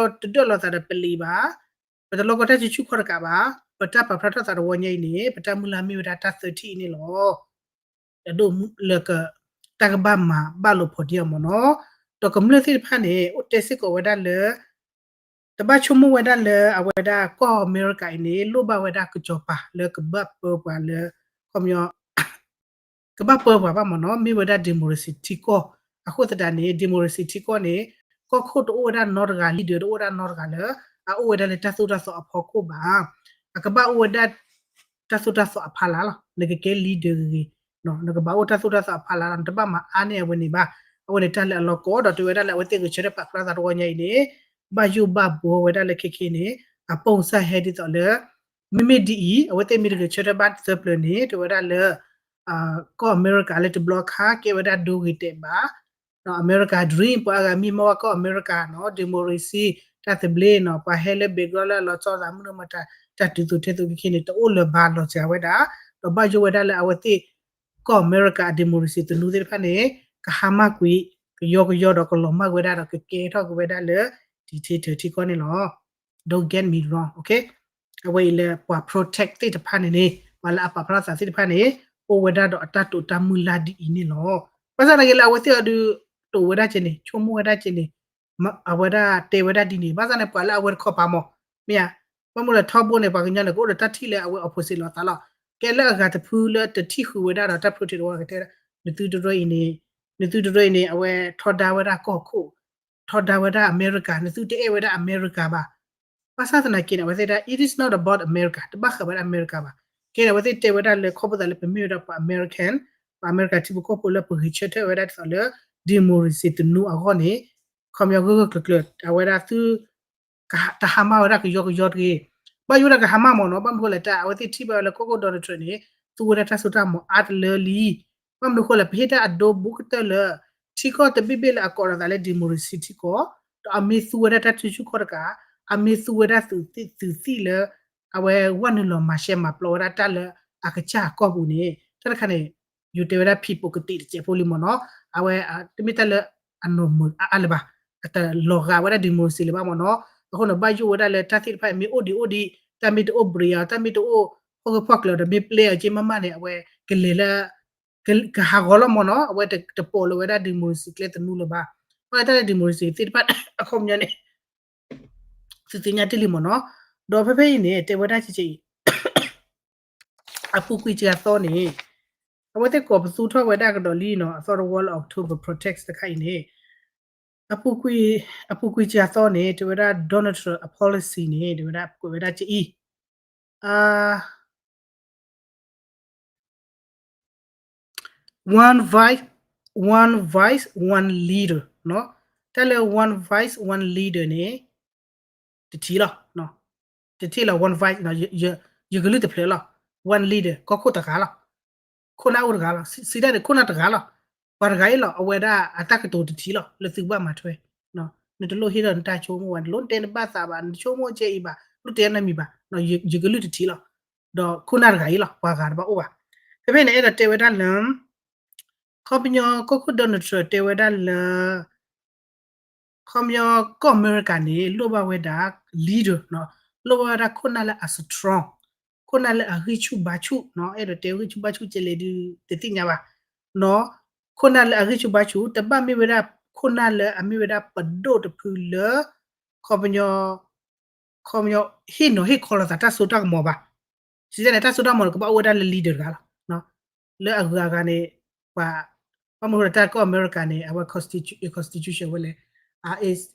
ီတဒၢၣ်လိာ်သးဒီးပလံၤဘၣ်, ပတလီၤကီတၢ်စုဆူၣ်ခီၣ်တကးဘၣ်, ပတၢ်ပာ်ဖျါထီၣ်သးတဝီညါအံၤန့ၣ် ပတၢ်မုၢ်လၢ်မ့ၢ်ဝဲဒၣ်တၢ်သၢထံၣ်အံၤန့ၣ်လီၤ. အဒိၣ်လၢက တၢ်ကဘၣ်မၤဘၣ်လိာ်ဖိးဒ့အီၤမ့ၢ်နီၤ, ဒီးကမျၢၢ်သ့ၣ်တဖၣ်န့ၣ် အိၣ်တဲစ့ၢ်ကီးဝဲဒၣ်လၢ တဘၣ်ဆိကမိၣ်ဝဲဒၣ်လၢအဝဲဒၣ်ကီၢ်အမဲရကၤအံၤန့ၣ် လိၣ်ဘၣ်ဝဲဒၣ်ကစီၤပၤလၢကဘၣ်ပၢပှၤလၢ ခီပညီ ကဘၣ်ပၢပှၤဘၣ်မ့ၢ်နီၤ, မ့ၢ်ဝဲဒၣ် democracy ထံကီၢ်, အဃိသတးန့ၣ် democracy ထံကီၢ်န့ၣ် ကီၢ်ခိၣ်တအိၣ်ဝဲဒၣ်နီတဂၤ leader တအိၣ်ဝဲဒၣ်နီတဂၤလၢ အအိၣ်ဝဲဒၣ်လၢတၢ်သိၣ်တၢ်သီအဖီခိၣ်ဘၣ်, အကဘၣ်အိၣ်ဝဲဒၣ် တၢ်သိၣ်တၢ်သီအဖီလာ်လီၤ, နကကဲ leader ဂ့ၤဂ့ၤ နကဘၣ်အိၣ်တၢ်သိၣ်တၢ်သီအဖီလာ်လီၤ, နတဘၣ်မၤအါန့ၢ်အဝဲန့ၣ်ဘၣ်. အဝဲန့ၣ်တၢ်လၢအလီၤကီဒီး တဲဝဲဒၣ်လၢအဝဲသ့ၣ်ဂဲၤဆၢထၢၣ်ပာ်ဖျါသးတဝီညါအံၤန့ၣ် ဘၣ်ယိၣ်ဘၣ်ဘှီဝဲဒၣ်လၢခဲခဲန့ၣ် အပိၢ်စၢ်ဟဲဒ်သိးလၢ မ့မ့ၢ်ဒ်အံၤ အဝဲသ့ၣ်မ့ၢ်တဂဲၤဆၢထၢၣ်ဘၣ်သၢပျၢၤန့ၣ် တဲဝဲဒၣ်လၢ ကီၢ်အမဲရကၤလၢတဘျီခါ ကဲဝဲဒၣ်ဒိဂ့ၤတဲာ်ဘၣ် အမဲရကၤ dream ပှၤအဂၤမံမီၢ်ဝဲကီၢ်အမဲရကၤနီၤ democracy တၢ်သဘျ့နီၤ ပှၤဟဲလၢ background လၢအလီၤဆီသးမုၢ်မတၤ တၢ်တုၤသိးထဲသိးခဲခဲန့ၣ် တအိၣ်လၢၤဘၣ်လီၤစှၤဝဲဒၣ်, ဒီးဘၣ်ယိၣ်ဝဲဒၣ်လၢအဝဲသ့ၣ် ကီၢ်အမဲရကၤအ democracy သနူသ့ၣ်တဖၣ်န့ၣ် ကဟါမၢ်ကွံာ် ကယီကယီဒီးကလီၤမၢ်ကွံာ်ဝဲဒၣ်ဒီးကကဲထီၣ်ကွံာ်ဝဲဒၣ်လၢ dictator ထံကီၢ်န့ၣ်လီၤ. Don't get me wrong, okay? အဝဲအံၤလၢပှၤ protect သ့ၣ်တဖၣ်န့ၣ်န့ၣ် ပှၤလၢအပာ်ဖျါသးသ့ၣ်တဖၣ်န့ၣ် အိၣ်ဝဲဒၣ်ဒီးအတၢ်တိာ်တၢ်မုၢ်လၢ်ဒ်အံၤန့ၣ်လီၤ. ဘၣ်ဆၣ်သနာ်က့လၢအဝဲသ့ၣ်အီၤဒုး တိာ်ဝဲဒၣ်ကဲန့ၣ် ဆိကမိၣ်ဝဲဒၣ်ကဲန့ၣ် အဝဲဒၣ်တဲဝဲဒၣ်ဒ်န့ၣ် ဘၣ်ဆၣ်န့ၣ် ပှၤလၢအဝဲတခီပၤမး မ့ၢ်ဧါ, ဘၣ်မနုၤလဲၣ်ထီဘိန့ၣ် ပှၤကညီန့ၣ် ကအိၣ်ဒီးတၢ်ထံၣ်လၢအဝဲ opposite လိာ်သးလီၤ. ကဲလၢအဂၤတဖုလၢတထံၣ်ဃုာ်ဝဲဒၣ်ဒီးတၢ် protest တဝီကတဲ နသုတရၢအံၤန့ၣ် နသုတရၢအံၤန့ၣ် အဝဲထီဒါဝဲဒၣ်ကီၢ်ခိၣ် ထီဒါဝဲဒၣ်အမဲရကၤ နသုတအဲၣ်ဝဲဒၣ်အမဲရကၤဘၣ်. ဘၣ်ဆၣ်သနာ်က့န့ၣ် အဝဲသ့ၣ်ဒၣ် it is not about America တဘၣ်ဃးဝဲဒၣ်အမဲရကၤဘၣ်. ကဲန့ၣ် အဝဲသ့ၣ်တဲဝဲဒၣ်လၢခီဖျိသးလၢပမ့ၢ်ဝဲဒၣ်ပှၤ American ပှၤအမဲရကၤထံဖိကီၢ်ဖိလၢပဂဲၤဆၢထၢၣ်ဝဲဒၣ်ဒ်သိးလၢ democracy သနူအဂီၢ်န့ၣ် ခီပညီဂၢၢ်ဂၢၢ်ကျၢၤကျၢၤ အဝဲဒၣ်သု တဟါမၢ်ဝဲဒၣ်ကယီကယီတဂ့ၤ. ဘၣ်ယိၣ်ဒၣ်ကဟါမၢ်မ့ၢ်နီၤ ဘၣ်မနုၤဃိလဲၣ်တၢ် အဝဲသ့ၣ်ထံၣ်ဘၣ်ဝဲလၢကီၢ်ခိၣ် Donald Trump န့ၣ် သူဝဲဒၣ်တၢ်စိတၢ်ကမီၤအါတလၢလံ. ဘၣ်မနုၤဃိလဲၣ် ပဟ့ၣ်တၢ်အဒိဘူးကတၢၢ်လၢ ထံကီၢ်တဘ့ၣ်ဘ့ၣ်လၢအကိးလီၤသးလၢ democracy ထံကီၢ် ဒီးအမ့ၢ်သူဝဲဒၣ်တၢ်စုဆူၣ်ခီၣ်တကး အမ့ၢ်သူဝဲဒၣ်သုးသံၣ်လၢ အဝဲဝဲနုာ်လီၤမၤရှဲမၤပျီဝဲဒၣ်တၢ်လၢအကစၢ်အကီၢ်ပူၤန့ၣ် တၢ်တခါန့ၣ် ယတဲဝဲဒၣ် people ကတံာ်တစဲးဖိလံမ့ၢ်နီၤ. အဝဲတမ့ၢ်တၢ်လၢအနီၢ်မုာ်အါအါလၢၤဘၣ်, အတလီၤဂာ်ဝဲဒၣ် democracy လၢၤဘၣ်မ့ၢ်နီၤ. အဃိန့ၣ် ဘၣ်ယိၣ်ဝဲဒၣ်လၢတၢ်သ့ၣ်တဖၣ်မ့ၢ်အိၣ်ဒံးအိၣ်ဒံး, တၢ်မ့ၢ်တအိၣ်ဘှံးအီၤ, တၢ်မ့ၢ်တအိၣ်ဟီၣ်ခိၣ်ဖီၣ်ကျၢၤဒီး မ့ၢ်ပျဲအီၤက့မးမးန့ၣ် အဝဲကလဲၤလၢ ကဟးဂီၤလီၤမ့ၢ်နီၤ. အဝဲတပိာ်လၢၤဝဲဒၣ် democracy ကျဲသနူလၢၤဘၣ်. ဘၣ်တၢ်လၢ democracy သ့ၣ်တဖၣ်အခီပညီန့ၣ် သုသ့ၣ်ညါတ့ၢ်လံမ့ၢ်နီၤ. ဒီးဖဲဖဲအံၤန့ၣ် တဲဝဲဒၣ်ကဲကဲအံၤ အပူၤကွံာ်စှၤသီန့ၣ် အဝဲသ့ၣ်ကိးပသူထီၣ်ဝဲဒၣ်ကဒီးလံနီၤ, အသီတဝီလၢ October protest တခါအံၤန့ၣ် အပူၤကွံာ် အပူၤကွံာ်စှၤသီန့ၣ် တဲဝဲဒၣ် Donald Trump အ policy န့ၣ် တဲဝဲဒၣ်ကွဲးဝဲဒၣ်ကဲအံၤ one voice, one voice, one leader နီၤ. တၢ်လၢ one voice, one leader န့ၣ် တထံၣ်လီၤ, တထံၣ်လီၤ one voice နီၤ, ယကလုၢ်တဖျၢၣ်လီၤ, one leader ကီၢ်ခိၣ်တဂၤလီၤ, ခိၣ်နၢ်အိၣ်တဂၤလီၤ, စံးတၢ်န့ၣ် ခိၣ်နၢ်တဂၤလီၤ, ပှၤတဂၤအံၤလီၤ, အဝဲဒၣ်အတၢ်ကတိၤတထံၣ်လီၤ လၢသုကဘၣ်မၤထွဲ, နတလိၣ်ဟ့ၣ်ဒီးနတၢ်ဆိကမိၣ်ဘၣ်, နတလိၣ်တဲနဘၣ်သးဘၣ်, နတဆိကမိၣ်ကဲအံၤဘၣ်, လိၣ်တဲနမံၤဘၣ်, ယကလုၢ်တထံၣ်လီၤ, ဒီးခိၣ်နၢ်တဂၤအံၤလီၤ, ပှၤဂၤတဘၣ်အိၣ်ဘၣ်. ဖဲဖဲန့ၣ် အဲၣ်ဒိးတဲဝဲဒၣ်လၢ ခီပညီကီၢ်ခိၣ် Donald Trump တဲဝဲဒၣ်လၢ ခီပညီကီၢ်အမဲရကၤန့ၣ် လိၣ်ဘၣ်ဝဲဒၣ် leader နီၤ, လိၣ်ဘၣ်ဝဲဒၣ်ခိၣ်နၢ်လၢအ strong, ခိၣ်နၢ်လၢအဂံၢ်ဆူၣ်ဘါဆူၣ်နီၤ, အဲၣ်ဒိးတဲဂံၢ်ဆူၣ်ဘါဆူၣ်ကဲလဲၣ်ဒုး တသ့ၣ်ညါဘၣ်နီၤ, ခိၣ်နၢ်လၢအဂံၢ်ဆူၣ်ဘါဆူၣ် တဘၣ်မ့ၢ်ဝဲဒၣ် ခိၣ်နၢ်လၢအမ့ၢ်ဝဲဒၣ်ပဒိၣ်တဖုလၢ ခီပညီ ခီပညီ ဟ့ၣ်နီၤဟ့ၣ်ခီလိာ်သးတၢ်စိတၢ်ကမီၤဘၣ်. စံးတၢ်န့ၣ် တၢ်စိတၢ်ကမီၤန့ၣ် ကဘၣ်အိၣ်ဝဲဒၣ်လၢ leader တဂၤလီၤ. လၢအဂုၤအဂၤန့ၣ် ပှၤ ဘၣ်မနုၤဃိဒီးတၢ်ကီၢ်အမဲရကၤန့ၣ် အဝဲ constitu- constitution ဝဲလဲၣ်,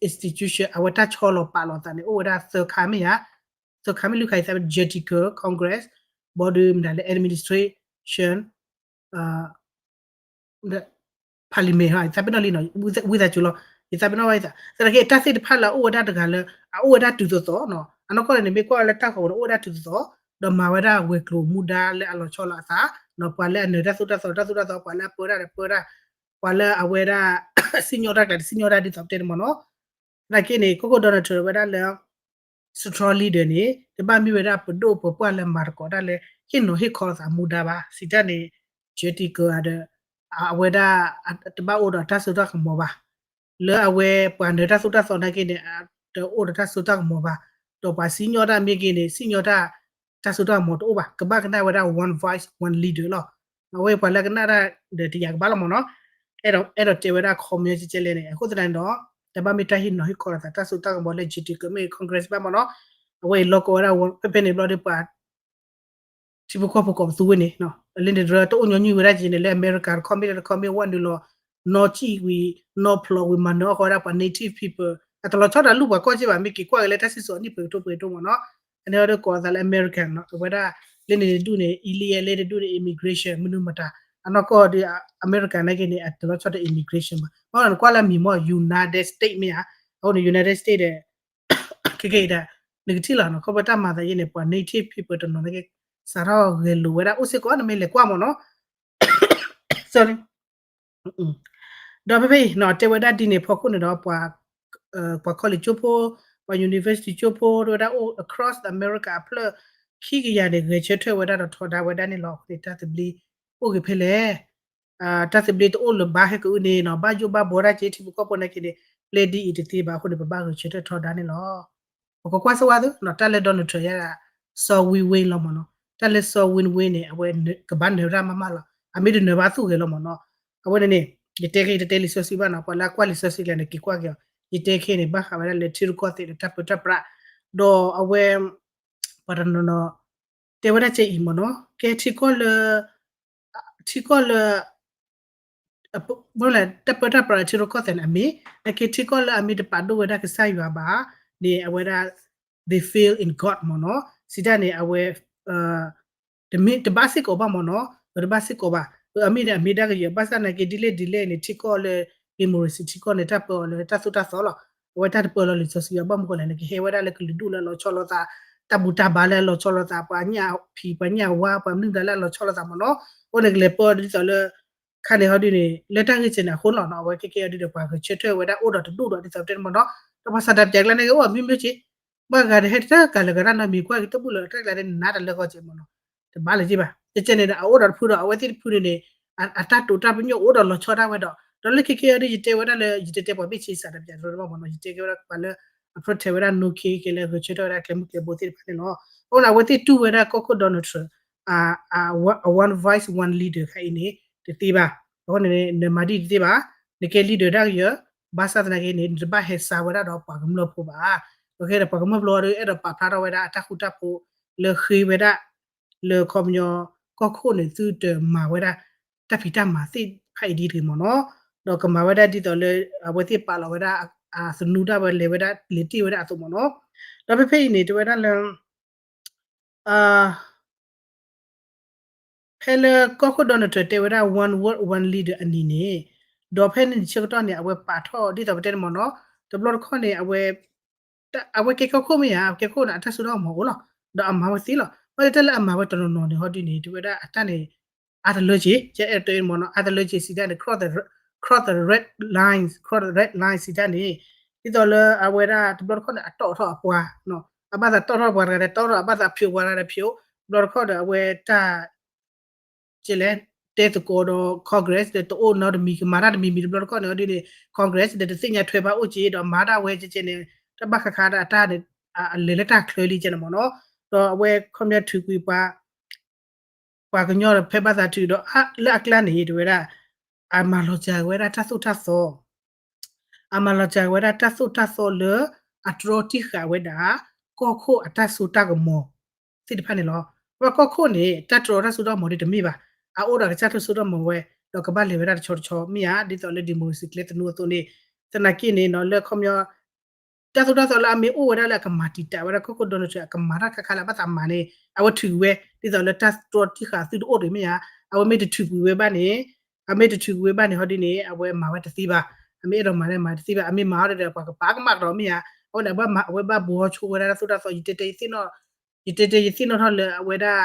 institution အဝဲတၢ်ဆီလီၤပာ်လီၤသးန့ၣ် အိၣ်ဝဲဒၣ်သၢခါမ့ၢ်ဧါ, သၢခါမ့ၢ်လွံၢ်ခါ ယသး judicial, Congress, ဘီဒုးမတၤလၢ administration, parliament ယသးပ့ၤနီၣ်လံနီၤ, ဝံသးစူၤလီၤ, ယသးပ့ၤနီၣ်ဘၣ်ယသး, သနာ်က့ တၢ်သ့ၣ်တဖၣ်လၢအအိၣ်ဝဲဒၣ်တဂၤလၢ အအိၣ်ဝဲဒၣ်တုၤသိးသိးနီၤ, အနီၢ်ကီၢ်န့ၣ် မ့ၢ်ကွၢ်ဝဲလၢတၢ်ဃီၤပူၤန့ၣ် အိၣ်ဝဲဒၣ်တုၤသိးသိး, ဒီးမၤဝဲဒၣ်ဝဲၤကျိၤမူဒါလၢအလီၤဆီလိာ်အသး, ပှၤလၢအနၢၤတၢ်သိၣ်တၢ်သီ တၢ်သိၣ်တၢ်သီ, ပှၤလၢအပၢတၢ်ဒီးပၢတၢ်, ပှၤလၢအဝဲဒၣ် စံၣ်ညီၣ်တၢ်ကျဲ တစံၣ်ညီၣ်တၢ်ဒ်သိးပတဲန့ၣ်မ့ၢ်နီၤ. သနာ်က့န့ၣ် ကီၢ်ခိၣ် Donald Trump ဝဲဒၣ်လၢ strong leader န့ၣ် တဘၣ်မ့ၢ်ဝဲဒၣ်ပဒိၣ်ပပှၢ်လၢမၤသကိးတၢ်လၢ ဟ့ၣ်နီၤဟ့ၣ်ခီလိာ်သးမူဒါဘၣ်. စံးတၢ်န့ၣ် judicial ဒီး အဝဲဒၣ် တဘၣ်အိၣ်ဒီးတၢ်စိတၢ်ကမီၤဘၣ်. လၢအဝဲပှၤနၢၤတၢ်သိၣ်တၢ်သီနာ်က့န့ၣ် တအိၣ်ဒီးတၢ်စိတၢ်ကမီၤဘၣ်. ဒီးပှၤစံၣ်ညီၣ်တၢ်မ့ၢ်ဂ့ၤန့ၣ် စံၣ်ညီၣ်တၢ် တၢ်စိတၢ်ကမီၤတအိၣ်ဘၣ်. ကဘၣ်ကနၣ်ဝဲဒၣ် one voice, one leader လီၤ. အဝဲပှၤလၢကနၣ်တၢ်ဒီးတယာ်ကဘၣ်လီၤမ့ၢ်နီၤ. အဲၣ်ဒိး အဲၣ်ဒိးတဲဝဲဒၣ်ခီပညီကဲကဲလဲၣ်န့ၣ် အဃိသတးန့ၣ်ဒီး တဘၣ်မ့ၢ်တၢ်ဟ့ၣ်နီၤဟ့ၣ်ခီလိာ်သး တၢ်စိတၢ်ကမီၤလၢ judicial မ့ၢ် Congress ဘၣ်မ့ၢ်နီၤ. အဝဲအံၤလီၤကီဝဲဒၣ် ဖဲဖဲန့ၣ်ဘျီဒီးပှၤ ထံဖိကီၢ်ဖိကိးပသူဝဲန့ၣ် လၢန့ၣ်တရၢတအိၣ်ညီနုၢ်ဝဲဒၣ်ကဲန့ၣ် လၢအမဲရကၤတခီမ့ၢ်လၢတခီမ့ၢ်ဝဲနုာ်လီၤ နီၢ်ကံၣ်ဝံၤ နီၢ်ဖျိးဝံၤ မၤနၢၤအီၣ်ဃီဝဲဒၣ်ပှၤ native people အတလီၤဆီတၢ်လူၢ်ပှၤကီၢ်က့ဘၣ် မ့ၢ်က့ၤကွၢ်က့ၤလၢတၢ်စံၣ်စိၤအနံၣ်ပှဲၤကထိပှဲၤကထိမ့ၢ်နီၤ. အန့ၣ်ဒီးကိးအသးလၢ American နီၤ အဝဲဒၣ် လၢန့ၣ်တဒူၣ်န့ၣ် illegal လၢတဒူၣ်န့ၣ် immigration မနုၤမတၤ အနီၢ်ကီၢ်ဒီး American နာ်က့န့ၣ် အတလီၤဆီတၢ် immigration ဘၣ် ဘၣ်နကွၢ်လၢအမံၤမ့ၢ် United States မ့ၢ်ဧါ. အဃိန့ၣ် United States ဒီး ခဲကဲအံၤဒၣ် နကထံၣ်လီၤနီၤ ခီဖျိတၢ်မၤသးယဲန့ၣ် ပှၤ native people တနီၤနာ်က့ စးထီၣ်ဂဲၤလိာ်ဝဲဒၣ်အိၣ်စ့ၢ်ကီး နမ့ၢ်လဲၤကွၢ်မ့ၢ်နီၤ ဒီးဖဲဖဲအံၤနီၤ တဲဝဲဒၣ်ဒ်န့ၣ်ဖီခိၣ်န့ၣ်ဒီး ပှၤ ပှၤ college ကၠိဖိ ပှၤ university ကၠိဖိ တဲဝဲဒၣ်အိၣ် across America အဖျၢၣ်ခံကယၤန့ၣ် ဂဲၤဆၢထၢၣ်ဝဲဒၣ်ဒီးထီဒါဝဲဒၣ်န့ၣ်လီၤ. အဃိန့ၣ် တၢ်သဘျ့အိၣ်ဂ့ၤဖဲလဲၣ် တၢ်သဘျ့တအိၣ်လၢၤဘၣ်ဟဲကအုန့ၣ်နီၤ ဘၣ်ယိၣ်ဘၣ်ဘှီဒၣ်က့ ထံဖိကီၢ်ဖိနာ်က့န့ၣ် ပျဲဒ်အံၤတသ့ဘၣ်အဃိန့ၣ် ပဘၣ်ဂဲၤဆၢထၢၣ်ထီဒါန့ၣ်လီၤ. ပကကွၢ်စၢၤဝဲသုနီၤ တၢ်လၢ Donald Trump ယါဒၣ် စီၤဝံဝ့လီၤမ့ၢ်နီၤ တၢ်လၢစီၤဝံဝ့န့ၣ် အဝဲကဘၣ်နၢၤတၢ်မးမးလီၤ အမ့ၢ်တနၢၤဘၣ်သူၣ်ဂဲၤလီၤမ့ၢ်နီၤ အဝဲန့ၣ်န့ၣ် ယတဲခဲအံၤတတဲလံာ်စီဆှံဘၣ်နီၤ ပှၤလၢအကွၢ်လံာ်စီဆှံကျါန့ၣ် က့ၤကွၢ်က့ၤအီၤ ယတဲခဲအံၤန့ၣ် ဘၣ်ဃးဝဲဒၣ်လၢထံရူၢ်ကီၢ်သဲးဒီးတၢ်ပၢတၢ်ပြး ဒီးအဝဲ ပှၤတနီၤနီၤ တဲဝဲဒၣ်ကဲအံၤမ့ၢ်နီၤ ကဲထံကီၢ်လၢ ထံကီၢ်လၢ ဘၣ်လဲၣ် တၢ်ပၢတၢ်ပြးထံရူၢ်ကီၢ်သဲးန့ၣ် အမ့ၢ် နာ်က့ထံကီၢ်လၢအမ့ၢ်တပာ်ဒိၣ်ဝဲဒၣ်ကစၢ်ယွၤဘၣ်န့ၣ် အဝဲဒၣ် they fail in God မ့ၢ်နီၤ စံးတၢ်န့ၣ် အဝဲ တဘၣ်စ့ၢ်ကီးဘၣ်မ့ၢ်နီၤ တဘၣ်စ့ၢ်ကီးဘၣ် အမ့ၢ်န့ၣ် အမ့ၢ်ဒၣ်ကယဲၢ် ဘၣ်ဆၣ်နာ်က့ ဒ်လဲၣ်ဒ်လဲၣ်န့ၣ် ထံကီၢ်လၢ democracy ထံကီၢ်န့ၣ် တၢ်ပၢအီၤလၢတၢ်သိၣ်တၢ်သီလီၤ အဝဲတၢ်တပၢလီၤလံာ်စီဆှံအဘၣ်မနုၤဃိလဲၣ်န့ၣ် ကဟဲဝဲဒၣ်လၢကလုာ်ဒူၣ်လၢအလီၤဆီလိာ်သး တၢ်ဘူၣ်တၢ်ဘါလၢအလီၤဆီလိာ်သး ပှၤညၣ်ဖံး ပှၤညၣ်ဝါ ပှၤမနုၤဘျီလၢအလီၤဆီလိာ်သးမ့ၢ်နီၤ အဃိန့ၣ် ကလဲၤပၢဒ်သိးလၢ ခါန့ၣ်ဟီဒ်န့ၣ် လၢတၢ်ဂ့ၢ်စဲးန့ၣ်အဃိလီၤနီၤ အဝဲခဲကဲအီၤဒ်ဒီးပှၤဂဲၤဆၢထၢၣ်ဝဲဒၣ်အိၣ်ဒီးတဒူၣ်ဒီးဒ်သိးပတဲန့ၣ်မ့ၢ်နီၤ ဒီးပှၤစးဒးပၠးကျါန့ၣ်က့ၤအိၣ်မ့မ့ၢ်က့ၤ ဘၣ်ဂၤဒီးဟဲတၢ်ကၤလၢၤကရၢ်နီတမံၤ ကွၢ်က့ၤတဘူၣ်လၢၤတၢ်ကျါန့ၣ် နါတလၢဂီၤကဲးမ့ၢ်နီၤ တဘၣ်လၢၤက့ၤဘၣ် ကဲကဲန့ၣ်ဒီး အအိၣ်ဒီးတဖုဒီး အဝဲသ့ၣ်တဖုန့ၣ်န့ၣ် အတၢ်တိာ်တၢ်ပညိၣ်အိၣ်ဒီးလီၤဆီဒၣ်ဝဲဒီး ဒီးလၢခဲကဲအံၤဒီး ယတဲဝဲဒၣ်လၢ ယတတဲပှၤဘ့ၣ်ဆ့စးတပျးတဘီမ့ၢ်နီၤ, ယတဲကဲဝဲဒၣ်ပှၤလၢအ protect ဝဲဒၣ် no-K ကဲလၢဂဲၤဆၢထၢၣ်ဝဲဒၣ်ကျဲမုၢ်ကျဲဘိသ့ၣ်တဖၣ်န့ၣ်လီၤ. အဃိန့ၣ် အဝဲသ့ၣ်တူၢ်ဝဲဒၣ်ကီၢ်ခိၣ် Donald Trump အ one voice one leader ခါအံၤန့ၣ် တသ့ဘၣ်. အဃိန့ၣ် နမၤဒ်တသ့ဘၣ်, နကဲ leader ဒၣ်ကယၢၤ, ဘၣ်ဆၣ်သနာ်က့န့ၣ် နတဘၣ်ဟဲစါဝဲဒၣ်ဒီးပှၤကမျၢၢ်ဖိဘၣ်. ဒီးကဲဒီးပှၤကမျၢၢ်ဖိဒီး အဲၣ်ဒိးပာ်ဖျါထီၣ်ဝဲဒၣ်အတၢ်ဃူတၢ်ဖိးလၢဃ့ဝဲဒၣ် လၢခီပညီ ကီၢ်ခိၣ်န့ၣ် သုတမၤဝဲဒၣ် တၢ်ဖံးတၢ်မၤသ့ၣ်တဖၣ်အံၤဒ်တဂ့ၤမ့ၢ်နီၤ, ဒီးကမၤဝဲဒၣ်ဒ်သိးလၢ အဝဲသ့ၣ်ပာ်လီၤဝဲဒၣ် အသနူတၢ်ဝဲလဲၤဝဲဒၣ်လဲၤတ့ၢ်ဝဲဒၣ်အသိးမ့ၢ်နီၤ. ဒီးဖဲဖဲအံၤန့ၣ် တဲဝဲဒၣ်လၢ ဖဲလၢကီၢ်ခိၣ် Donald Trump တဲဝဲဒၣ် one world one leader အနံၤန့ၣ်, ဒီးဖဲန့ၣ်ဆၢကတီၢ်န့ၣ် အဝဲပာ်ထီၣ်ဒ်သိးပတဲန့ၣ်မ့ၢ်နီၤ, တဘျီတခီၣ်န့ၣ် အဝဲ အဝဲကဲကီၢ်ခိၣ်မ့ၢ်ဧါ, အကဲခိၣ်န့ၣ် အတၢ်စိတၢ်ကမီၤအိၣ်လီၤ, ဒီးအမၤဝဲသ့လီၤ. ဘၣ်ဆၣ်တၢ်လၢအမၤဝဲတနီၤနီၤန့ၣ် ဟီဒ်န့ၣ် တဲဝဲဒၣ်အတၢ်န့ၣ် အါတလၢက့ၤ ကအဲၣ်တဲမ့ၢ်နီၤ, အါတလၢက့ၤစံးတၢ်န့ၣ် cross the, cross the red lines, cross the red lines စံးတၢ်န့ၣ်, ဒ်သိးလၢအဝဲဒၣ်တဘျီတခီၣ်န့ၣ် အတီၣ်ထီၣ်အပှၤ, အဘၣ်သးတီၣ်ထီၣ်ပှၤတဂၤဒီးတီၣ်ထီၣ်, အဘၣ်သးဖျိးပှၤတဂၤဒီးဖျိး, တဘျီတခီၣ်ဒီးအဝဲတၢ် ကဲလဲၣ်, တဲသကိးဒီး Congress ဒီးတအိၣ်နီတမံၤ ကမၤတၢ်တမံၤမံၤ တဘျီတခီၣ်န့ၣ် ဒ်န့ၣ် Congress ဒီးတသ့ၣ်ညါထွဲဘၣ်အိၣ်က့ၤ ဒီးမၤဒၣ်ဝဲကဲကဲန့ၣ် တဘၣ်ဃးဃးဒၣ်အတၢ်န့ၣ် အလဲၤလၢတၢ်ချၢလံကဲန့ၣ်မ့ၢ်နီၤ, ဒီးအဝဲခီပညီထုးကွံာ်ပှၤ ပှၤကညီဒီးဖဲဘၣ်သးထုးဒီး လၢအကျါန့ၣ် တဲဝဲဒၣ် အမၤလီၤစှၤဝဲဒၣ်တၢ်သိၣ်တၢ်သီ အမၤလီၤစှၤဝဲဒၣ်တၢ်သိၣ်တၢ်သီလၢ အတြီတံၢ်ဃာ်ဝဲဒၣ် ကီၢ်ခိၣ်အတၢ်စိတၢ်ကမီၤ သ့ၣ်တဖၣ်န့ၣ်လီၤ. ပှၤကီၢ်ခိၣ်န့ၣ် တၢ်တြီတၢ်စိတၢ်ကမီၤဒ်တမ့ၢ်ဘၣ်. အအိၣ်ဒီးကစၢ်ထၢၣ်စိတၢ်ကမီၤဝဲ ဒီးကဘၣ်လဲၤဝဲဒၣ်တဆီတဆီမ့ၢ်ဧါ, ဒ်သိးလၢ democracy ကျဲသနူအသိးန့ၣ်, သနာ်က့န့ၣ်နီၤ လၢခီပညီ တၢ်သိၣ်တၢ်သီလၢအမ့ၢ်အိၣ်ဝဲဒၣ်လၢအကမၤတံာ်တာ်ဝဲဒၣ်ကီၢ်ခိၣ် Donald Trump အကမၤတၢ်ခါခါလၢအဘၣ်သးမၤန့ၣ် အဝဲထုးဝဲ ဒ်သိးလၢတၢ်တြီတံၢ်ဃာ်သုတအိၣ်တဂ့ၤမ့ၢ်ဧါ. အဝဲမ့ၢ်တထုးကွံာ်ဝဲဘၣ်န့ၣ်, အမ့ၢ်တထုးကွံာ်ဝဲဘၣ်န့ၣ် ဟီဒ်န့ၣ် အဝဲမၤဝဲတသ့ဘၣ်. အမ့ၢ်အဲၣ်ဒိးမၤန့ၣ်မၤတသ့ဘၣ်. အမ့ၢ်မၤအီၤဒီး ပှၤကပာ်ကမၣ်ကဒီးမ့ၢ်ဧါ. အဃိန့ၣ် အဝဲဘၣ်ဘှီဆိဝဲဒၣ်တၢ်သိၣ်တၢ်သီ ယတဲတဲယသ့ၣ်နီၣ်, ယတဲတဲယသ့ၣ်နီၣ်ထီၣ်လၢအဝဲဒၣ်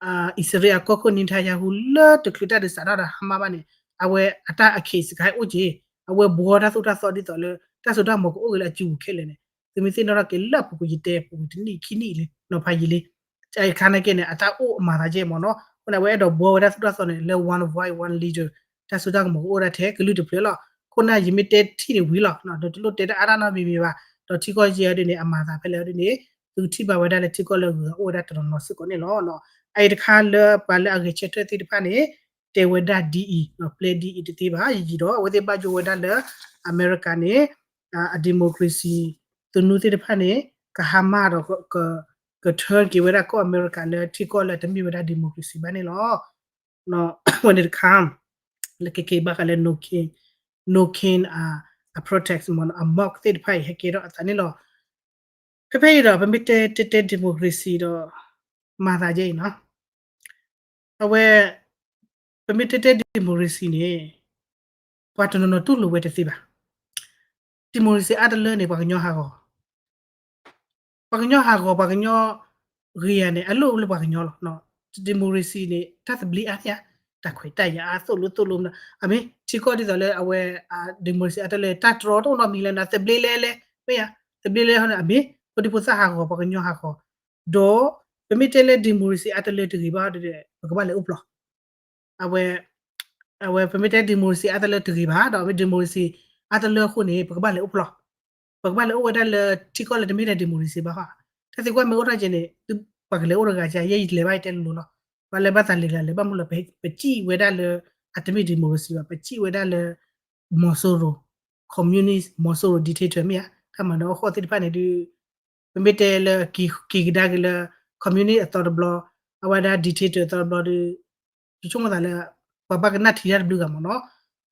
အံၣ်စရ့လးအကီၢ်ခိၣ် Netanyahu လၢတချုးတၢ်ဒုးစးထီၣ်ဒီး Hamas ဘၣ်န့ၣ် အဝဲအတၢ်အ case ကဟဲအိၣ်က့ၤ, အဝဲဘှီတၢ်သိၣ်တၢ်သီဒ်သိးလၢ တၢ်စိတၢ်ကမီၤကအိၣ်ဂ့ၤလၢအစုပူၤခဲလၢာ်န့ၣ်, သုမ့ၢ်သ့ၣ်နီၣ်ထီၣ်က့ၤလၢအပူၤကွံာ် ယတဲပူၤကွံာ်တနံၣ်ခံနံၣ်လံ နီၤဖးယံာ်လံ. အခါနာ်က့န့ၣ် အတၢ်အိၣ်အမၤသးကဲမ့ၢ်နီၤ, အဃိန့ၣ် အဝဲအဲၣ်ဒိးဘှီဝဲဒၣ်သိၣ်တၢ်သီန့ၣ် လၢ one voice one leader တၢ်စိတၢ်ကမီၤကအိၣ်ဒၣ်ထဲကလုာ်တဖျၢၣ်လီၤ. အဃိန့ၣ် ယမ့ၢ်တဲထံၣ်န့ၣ်ဝံၤလီၤ, တလိၣ်တဲတၢ်အါတၢ်နီတမံၤမံၤဘၣ်, ဒီးထံကီၢ်ယဲၢ်ဒ်န့ၣ် အမၤသးဖဲလဲၣ်ဒ်န့ၣ် သုကထံၣ်ဘၣ်ဝဲဒၣ်လၢထံကီၢ်လၢအဂုၤအဂၤအိၣ်ဝဲဒၣ်တနီၤနီၤစ့ၢ်ကီးန့ၣ်လီၤ. အအံၤတခါလၢပှၤလၢအဂဲၤဆၢထၢၣ်သ့ၣ်တဖၣ်န့ၣ် တဲဝဲဒၣ်ဒ်အံၤ, ပျဲဒ်အံၤတသ့ဘၣ်, ယံာ်ဒီး အဝဲသ့ၣ်ဘၣ်ယိၣ်ဝဲဒၣ်လၢ အမဲရကၤန့ၣ် အ democracy သနူသ့ၣ်တဖၣ်န့ၣ် ကဟါမၢ်ဒီး က turn က့ၤဝဲဒၣ်ကီၢ်အမဲရကၤလၢထံကီၢ်လၢတမ့ၢ်ဝဲဒၣ် democracy ဘၣ်န့ၣ်လီၤ. ဝဲန့ၣ်တခါ လၢကက့ၤဘၣ်ဃးလၢ no-K, no-K အ protest မ့ၢ်နီၤ အ mock သ့ၣ်တဖၣ်အံၤ ဟဲကဲထီၣ်အသးန့ၣ်လီၤ. ဖဲဖဲအံၤဒီး ပမ့ၢ်တဲတဲတဲ democracy ဒီး မၤသးယဲအံၤနီၤ, အဝဲ ပမ့ၢ်တဲတဲ democracy န့ၣ် ပှၤတနီၤနီၤတူၢ်လိာ်ဝဲတသ့ဘၣ်. democracy အါတလၢန့ၣ် ပှၤကညီဟးဂီၤ ပှၤကညီဟးဂီၤ ပှၤကညီဂ့ၤယၤန့ၣ် အလိၣ်လၢပှၤကညီလီၤ. democracy န့ၣ် တၢ်သဘျ့အါန့ၢ်ဧါ, တၢ်ခွဲးတၢ်ယာ်အါသိၣ်လိသိၣ်လိမ့ၢ်, အမ့ၢ်ထံကီၢ်ဒ်သိးလၢအဝဲ democracy အါတလၢ တၢ်တြီတအိၣ်နီတမံၤလၢနသဘျ့လဲၣ်လဲၣ် မ့ၢ်ဧါ, သဘျ့လဲၣ်ဟီန့ၣ် အမ့ၢ် ဖိဒံဖိသၣ်ဟးဂီၤ ပှၤကညီဟးဂီၤ, ဒီး ပမ့ၢ်တဲလၢ democracy အါတလၢတဂ့ၤဘၣ်ဒီး ပကဘၣ်လဲၤအိၣ်ဖျီၣ် အဝဲ အဝဲ ပမ့ၢ်တဲ democracy အါတလၢတဂ့ၤဘၣ်ဒီး မ့ၢ် democracy အါတလၢအဃိန့ၣ် ပကဘၣ်လဲၤအိၣ်ဖျီၣ်, ပကဘၣ်လဲၤအိၣ်ဝဲဒၣ်လၢထံကီၢ်လၢတမ့ၢ်ဒၣ် democracy ဘၣ်ဃီ, တၢ်သံကွၢ်မ့ၢ်အိၣ်ထီၣ်ကဲန့ၣ် ပှၤကလဲၤအိၣ်တဂၤကဲ ယဲယလဲၤဘၣ်ယတဲလိၤလိၤလီၤ, ပှၤလၢဘၣ်သးလဲၤဂၤလဲၤဘၣ်မုၢ်လီၤ ပစံၣ်ဝဲဒၣ်လၢ အတမ့ၢ် democracy ဘၣ် ပစံၣ်ဝဲဒၣ်လၢ မီၤစိရိၤ communist မီၤစိရိၤ dictator မ့ၢ်ဧါ, တၢ်မၤနၢၤအီၣ်ဃီၣ်သ့ၣ်တဖၣ်န့ၣ်ဒုး ပမ့ၢ်တဲလၢက့ၤကဒါက့ၤလၢ communist အသီတဘျီ, အဝဲဒၣ် dictator အသီတဘျီဒီး ယဆိကမိၣ်သးလၢ ပှၤဘၣ်ကနၣ်ထံတၢ်တဘျုးဂၤမ့ၢ်နီၤ,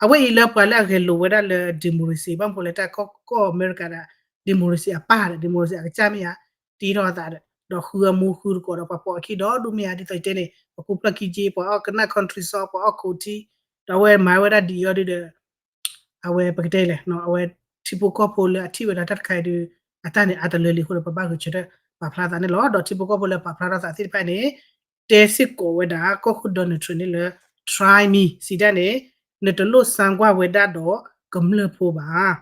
အဝဲအံၤလၢပှၤလၢအဂဲၤလိာ်ဝဲဒၣ်လၢ democracy ဘၣ်မနုၤလဲၣ် တၢ်ကီၢ်ကီၢ်အမဲရကၤဒီး democracy အပၢ်ဒီး democracy အကစၢ်မ့ၢ်ဧါ, တ့ထီၣ်အသးဒီး ဒီးဃုအမူဃုတကိးဒီး ပှၤပိာ်အခံဒီဒူၣ်မ့ၢ်ဧါ, ဒ်သိးယတဲန့ၣ် ပှၤကူဖျၢၣ်ခံက့ ပှၤအီၣ်ကနၣ် country song ပှၤအီၣ်ခိးထံ, ဒီးအဝဲမၤဝဲဒၣ်ဒ်အံၤအီၤဒုးဒီး အဝဲပကတဲလဲၣ် အဝဲထံဖိကီၢ်ဖိလၢအထံၣ်ဝဲဒၣ်တၢ်တခါအံၤဒီး အတၢ်န့ၣ်အါတလၢလံအဃိဒီး ပဘၣ်ဂဲၤဆၢထၢၣ်ပာ်ဖျါသးန့ၣ်လီၤ. ဒီးထံဖိကီၢ်ဖိလၢပာ်ဖျါထီၣ်သးသ့ၣ်တဖၣ်န့ၣ် တဲစ့ၢ်ကီးဝဲဒၣ် ကီၢ်ခိၣ် Donald Trump န့ၣ်လၢ try me စံးတၢ်န့ၣ် နတလိၣ်စါကွၢ်ဝဲဒၣ်ဒီးကမျၢၢ်ဖိဘၣ်.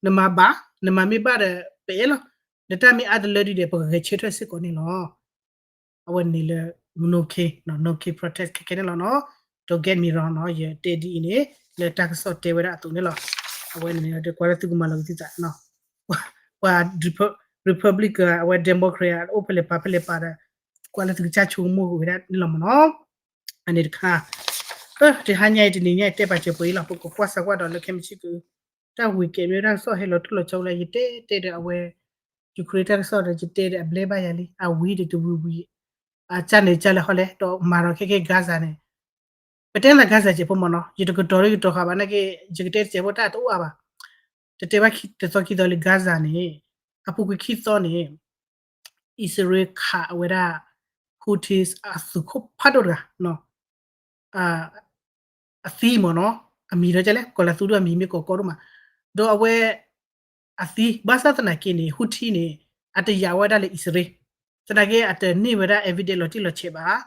နမၤဘၣ် နမၤမ့ၢ်ဘၣ်ဒီး ပအဲၣ်လီၤ, နတၢ်မ့ၢ်အါတလၢဒုးဒီး ပကဂဲၤဆၢထၢၣ်စ့ၢ်ကီးန့ၣ်လီၤ. အဝဲန့ၣ်လၢ no-K, no-K protest ခဲခဲန့ၣ်လီၤနီၤ. Don't get me wrong နီၤ, ယတဲဒ်အံၤန့ၣ် လၢတၢ်ကစီၣ်တဲဝဲဒၣ်အသိးန့ၣ်လီၤ. အဝဲန့ၣ်ဒီး ကွၢ်လၢသုကမၤလီၤကသံၣ်သး ပှၤ Republican အဝဲ Democrat အိၣ်ဖဲလဲၣ်ပာ်ဖဲလဲၣ်ပာ်ဒီး ကွၢ်လၢသုကစၢ်ဆိကမိၣ်က့ၤဝဲဒၣ်န့ၣ်လီၤမ့ၢ်နီၤ. အန့ၣ်တခါ တဟါညါအံၤတနံၤညါအံၤ တဲပာ်စၢၤပှဲၤအံၤလီၤ. ပကကွၢ်စၢၤကွၢ်ဒီးလၢခဲမုၢ်ဆ့ၣ်က တၢ်ဝံၤကဲမ့ၢ်တၢ်ကစီၣ်ဟဲလီၤထူၣ်လီၤဆီလၢ ယတဲတဲဒီးအဝဲ Ukraine တၢ်ကစီၣ်ဒီး ယတဲဒီးအဘျဲဘၣ်ယၤလံ အဝံၤဒီးတဝံၤဝံၤ အကၢ်န့ၣ်ကၢ်လၢဟီလဲၣ် ဒီးမၤဒီးခဲကဲ Gaza န့ၣ် ပတဲလၢ Gaza စဲးဖိမ့ၢ်နီၤ ယတကတီၤလၢယကတီၤဃာ်ဘၣ်နာ်က့ ယကတဲတစဲးဖိတၢ်တအိၣ်အါဘၣ်. တတဲဘၣ်တသီခံသီလံ Gaza န့ၣ် အပူၤကွံာ်ခံသီန့ၣ် အံၣ်စရ့လးခးအဝဲဒၣ် Houthis အသုးခိၣ်ဖးဒိၣ်တဂၤ အသံမ့ၢ်နီၤ အမံၤဒီးကလဲၣ် ကီၤလၤသူဒိၣ်အမံၤမ့ၢ်ကီးကီဒိၣ်မး ဒီးအဝဲ အသံ ဘၣ်ဆၣ်သနာ်က့န့ၣ် Houthi န့ၣ် အတယာ်ဝဲဒၣ်လၢအံၣ်စရ့လး သနာ်က့ အတန့ၢ်ဝဲဒၣ် evidence လီၤတံၢ်လီၤဆဲးဘၣ်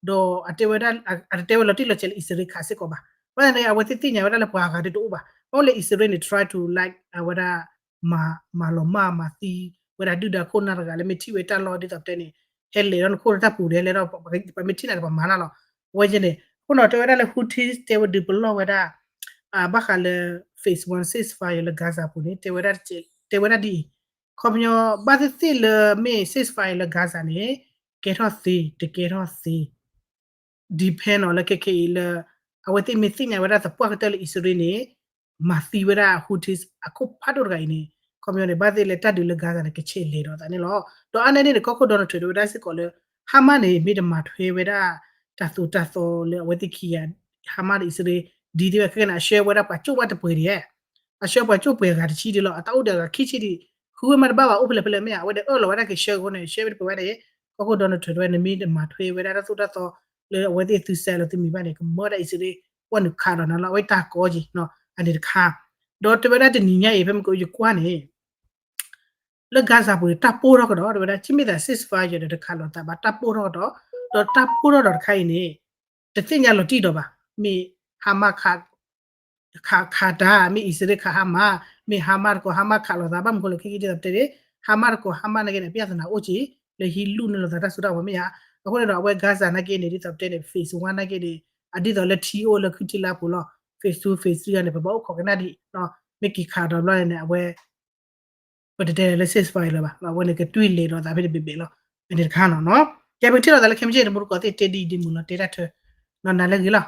ဒီးအတဲဝဲဒၣ် အတတဲဝဲလီၤတံၢ်လီၤဆဲးလၢအံၣ်စရ့လးခးစ့ၢ်ကီးဘၣ်. ဘၣ်ဆၣ်န့ၣ် အဝဲသ့ၣ်သ့ၣ်ညါဝဲဒၣ်လၢပှၤဂၤဒ်တအိၣ်ဘၣ် ဘၣ်လၢအံၣ်စရ့လးန့ၣ် try to like အဝဲဒၣ် မၤလီၤမၢ်မၤသံဝဲဒၣ်ဒုၣ်ဒါခိၣ်နၢ်တဂၤလၢမ့ၢ်ထံၣ်ဝဲတၢ်လီၢ်ဒ်သိးပတဲန့ၣ် ဟဲလဲၤဒီးနခိၣ်လၢတၢ်ပူၤဒီးဟဲလဲၤဒီး ပမ့ၢ်ထံၣ်နၤဒီးပမၤနၤလီၤ. အဝဲန့ၣ် အဃိန့ၣ် တဲဝဲဒၣ်လၢ Houthi တဲဝဲဒုးပလီၢ်ဝဲဒၣ် ဘၣ်ဃးလၢ phase one ceasefire လၢ Gaza ပူၤန့ၣ် တဲဝဲဒၣ် တဲဝဲဒၣ်ဒ်အံၤ ခီပညီ ဘၣ်သ့ၣ်သ့ၣ်လၢမ့ၢ် ceasefire လၢ Gaza န့ၣ် ကဲထီၣ်သ့ တကဲထီၣ်သ့ depend on လၢခဲခဲအံၤလၢ အဝဲသ့ၣ်မ့ၢ်သ့ၣ်ညါဝဲဒၣ်သပှၢ်ကတၢၢ်လၢအံၣ်စရ့လးန့ၣ် မၤသံဝဲဒၣ် Houthis အခိၣ်ဖးဒိၣ်တဂၤအံၤန့ၣ် ခီပညီန့ၣ် ဘၣ်သ့ၣ်လၢတၢ်ဒုးလၢ Gaza န့ၣ် ကဆဲးလဲၤဒီးသးန့ၣ်လီၤ. ဒီးအါန့ၢ်န့ၣ်န့ၣ် ကီၢ်ခိၣ် Donald Trump တဲဝဲဒၣ်စ့ၢ်ကီးလၢ Hamas န့ၣ် မ့ၢ်တမၤထွဲဝဲဒၣ် တၢ်သိၣ်တၢ်သီလၢအဝဲသ့ၣ်ခံဂၤ Hamas ဒီးအံၣ်စရ့လး ဒ်တဲဝဲခဲကနံၣ် အဆှၢဝဲဒၣ်ပှၤကၠိၣ်ဘၣ်တပှဲၤဒံး အဆှၢပှၤကၠိၣ်ပှဲၤအဂၤတဆံဒံးလီၤ. အတၢ်အိၣ်ဒီးအဂၤခံဆံဒံး ဃုဝဲမးတဘၣ်ဘၣ် အိၣ်ဖဲလဲၣ်ဖဲလဲၣ်မ့ၢ်ဧါ အဝဲဒၣ်အၢၣ်လီၤဝဲဒၣ်ကဆှၢအဃိန့ၣ် ဆှၢဝဲတပှဲၤဝဲဒၣ် ကီၢ်ခိၣ် Donald Trump တဲဝဲ နမ့ၢ်တမၤထွဲဝဲဒၣ်တၢ်သိၣ်တၢ်သီ လၢအဝဲသ့ၣ်သုစဲးလီၤသုမံၤဘၣ်န့ၣ် ကမၢဒၣ်အံၣ်စရ့လး ပှၢ်နုာ်ခးဒီးနၤလီၤ အဝဲတၢ်ကီက့ၤ အန့ၣ်တခါ ဒီးတဲဝဲဒၣ်တနံၤညါအံၤ ဖဲမ့ၢ်ကအိၣ်ယကွၢ်န့ၣ် လၢ Gaza ပူၤန့ၣ် တၢ်ပိၢ်ထီၣ်ကဒီး တဲဝဲဒၣ် ထံၣ်မ့ၢ်သး ceasefire ဒီးတခးလိာ်သးဘၣ် တၢ်ပိၢ်ထီၣ်ကဒီး ဒီးတၢ်ပိၢ်ထီၣ်ဒီးတခါအံၤန့ၣ် တသ့ၣ်ညါလီၤတံၢ်ဒီးဘၣ် မ့ၢ် Hamas ခး ခး ခးတၢ် မ့ၢ်အံၣ်စရ့လးခး Hamas မ့ၢ် Hamas တကိး Hamas ခးလိာ်သး ဘၣ်မနုၤဃိလဲၣ်ခဲကနံၣ်ဒ်သိးပတဲန့ၣ် Hamas တကိး Hamas နာ်က့န့ၣ် ပြဿနာအိၣ်က့ၤ လၢဟံးလူၢ်န့ၢ်လိာ်သးတၢ်စိတၢ်ကမီၤမ့ၢ်ဧါ. အဃိန့ၣ်ဒီး အဝဲ Gaza နာ်က့န့ၣ် ဒ်သိးပတဲန့ၣ် phase one နာ်က့န့ၣ် အဒ်သိးလၢထံအိၣ်လၢခုထံလါပူၤလီၤ phase two phase three န့ၣ် ပဘၣ်အိၣ်ခိးကနၣ်ဒံး မ့ၢ်က့ၤခးဒီးဘျီန့ၣ် အဝဲ ပတတဲလၢ ceasefire လၢၤဘၣ် အဝဲန့ၣ်ကတွံၢ်လဲၤဒီးသးဖဲန့ၣ်ဘ့ၣ်ဘ့ၣ်လီၤ. အန့ၣ်တခါနီၤနီၤ ကဲပကထံၣ်လိာ်သးလၢခဲမုၢ်ဆ့ၣ်န့ၣ် မူတကိးသ့ၣ်တဲဒ်အံၤဒ်မုၢ်လီၤ တဲတၢ်ထၢ နီၢ်နၤလၢဂ့ၤလီၤ.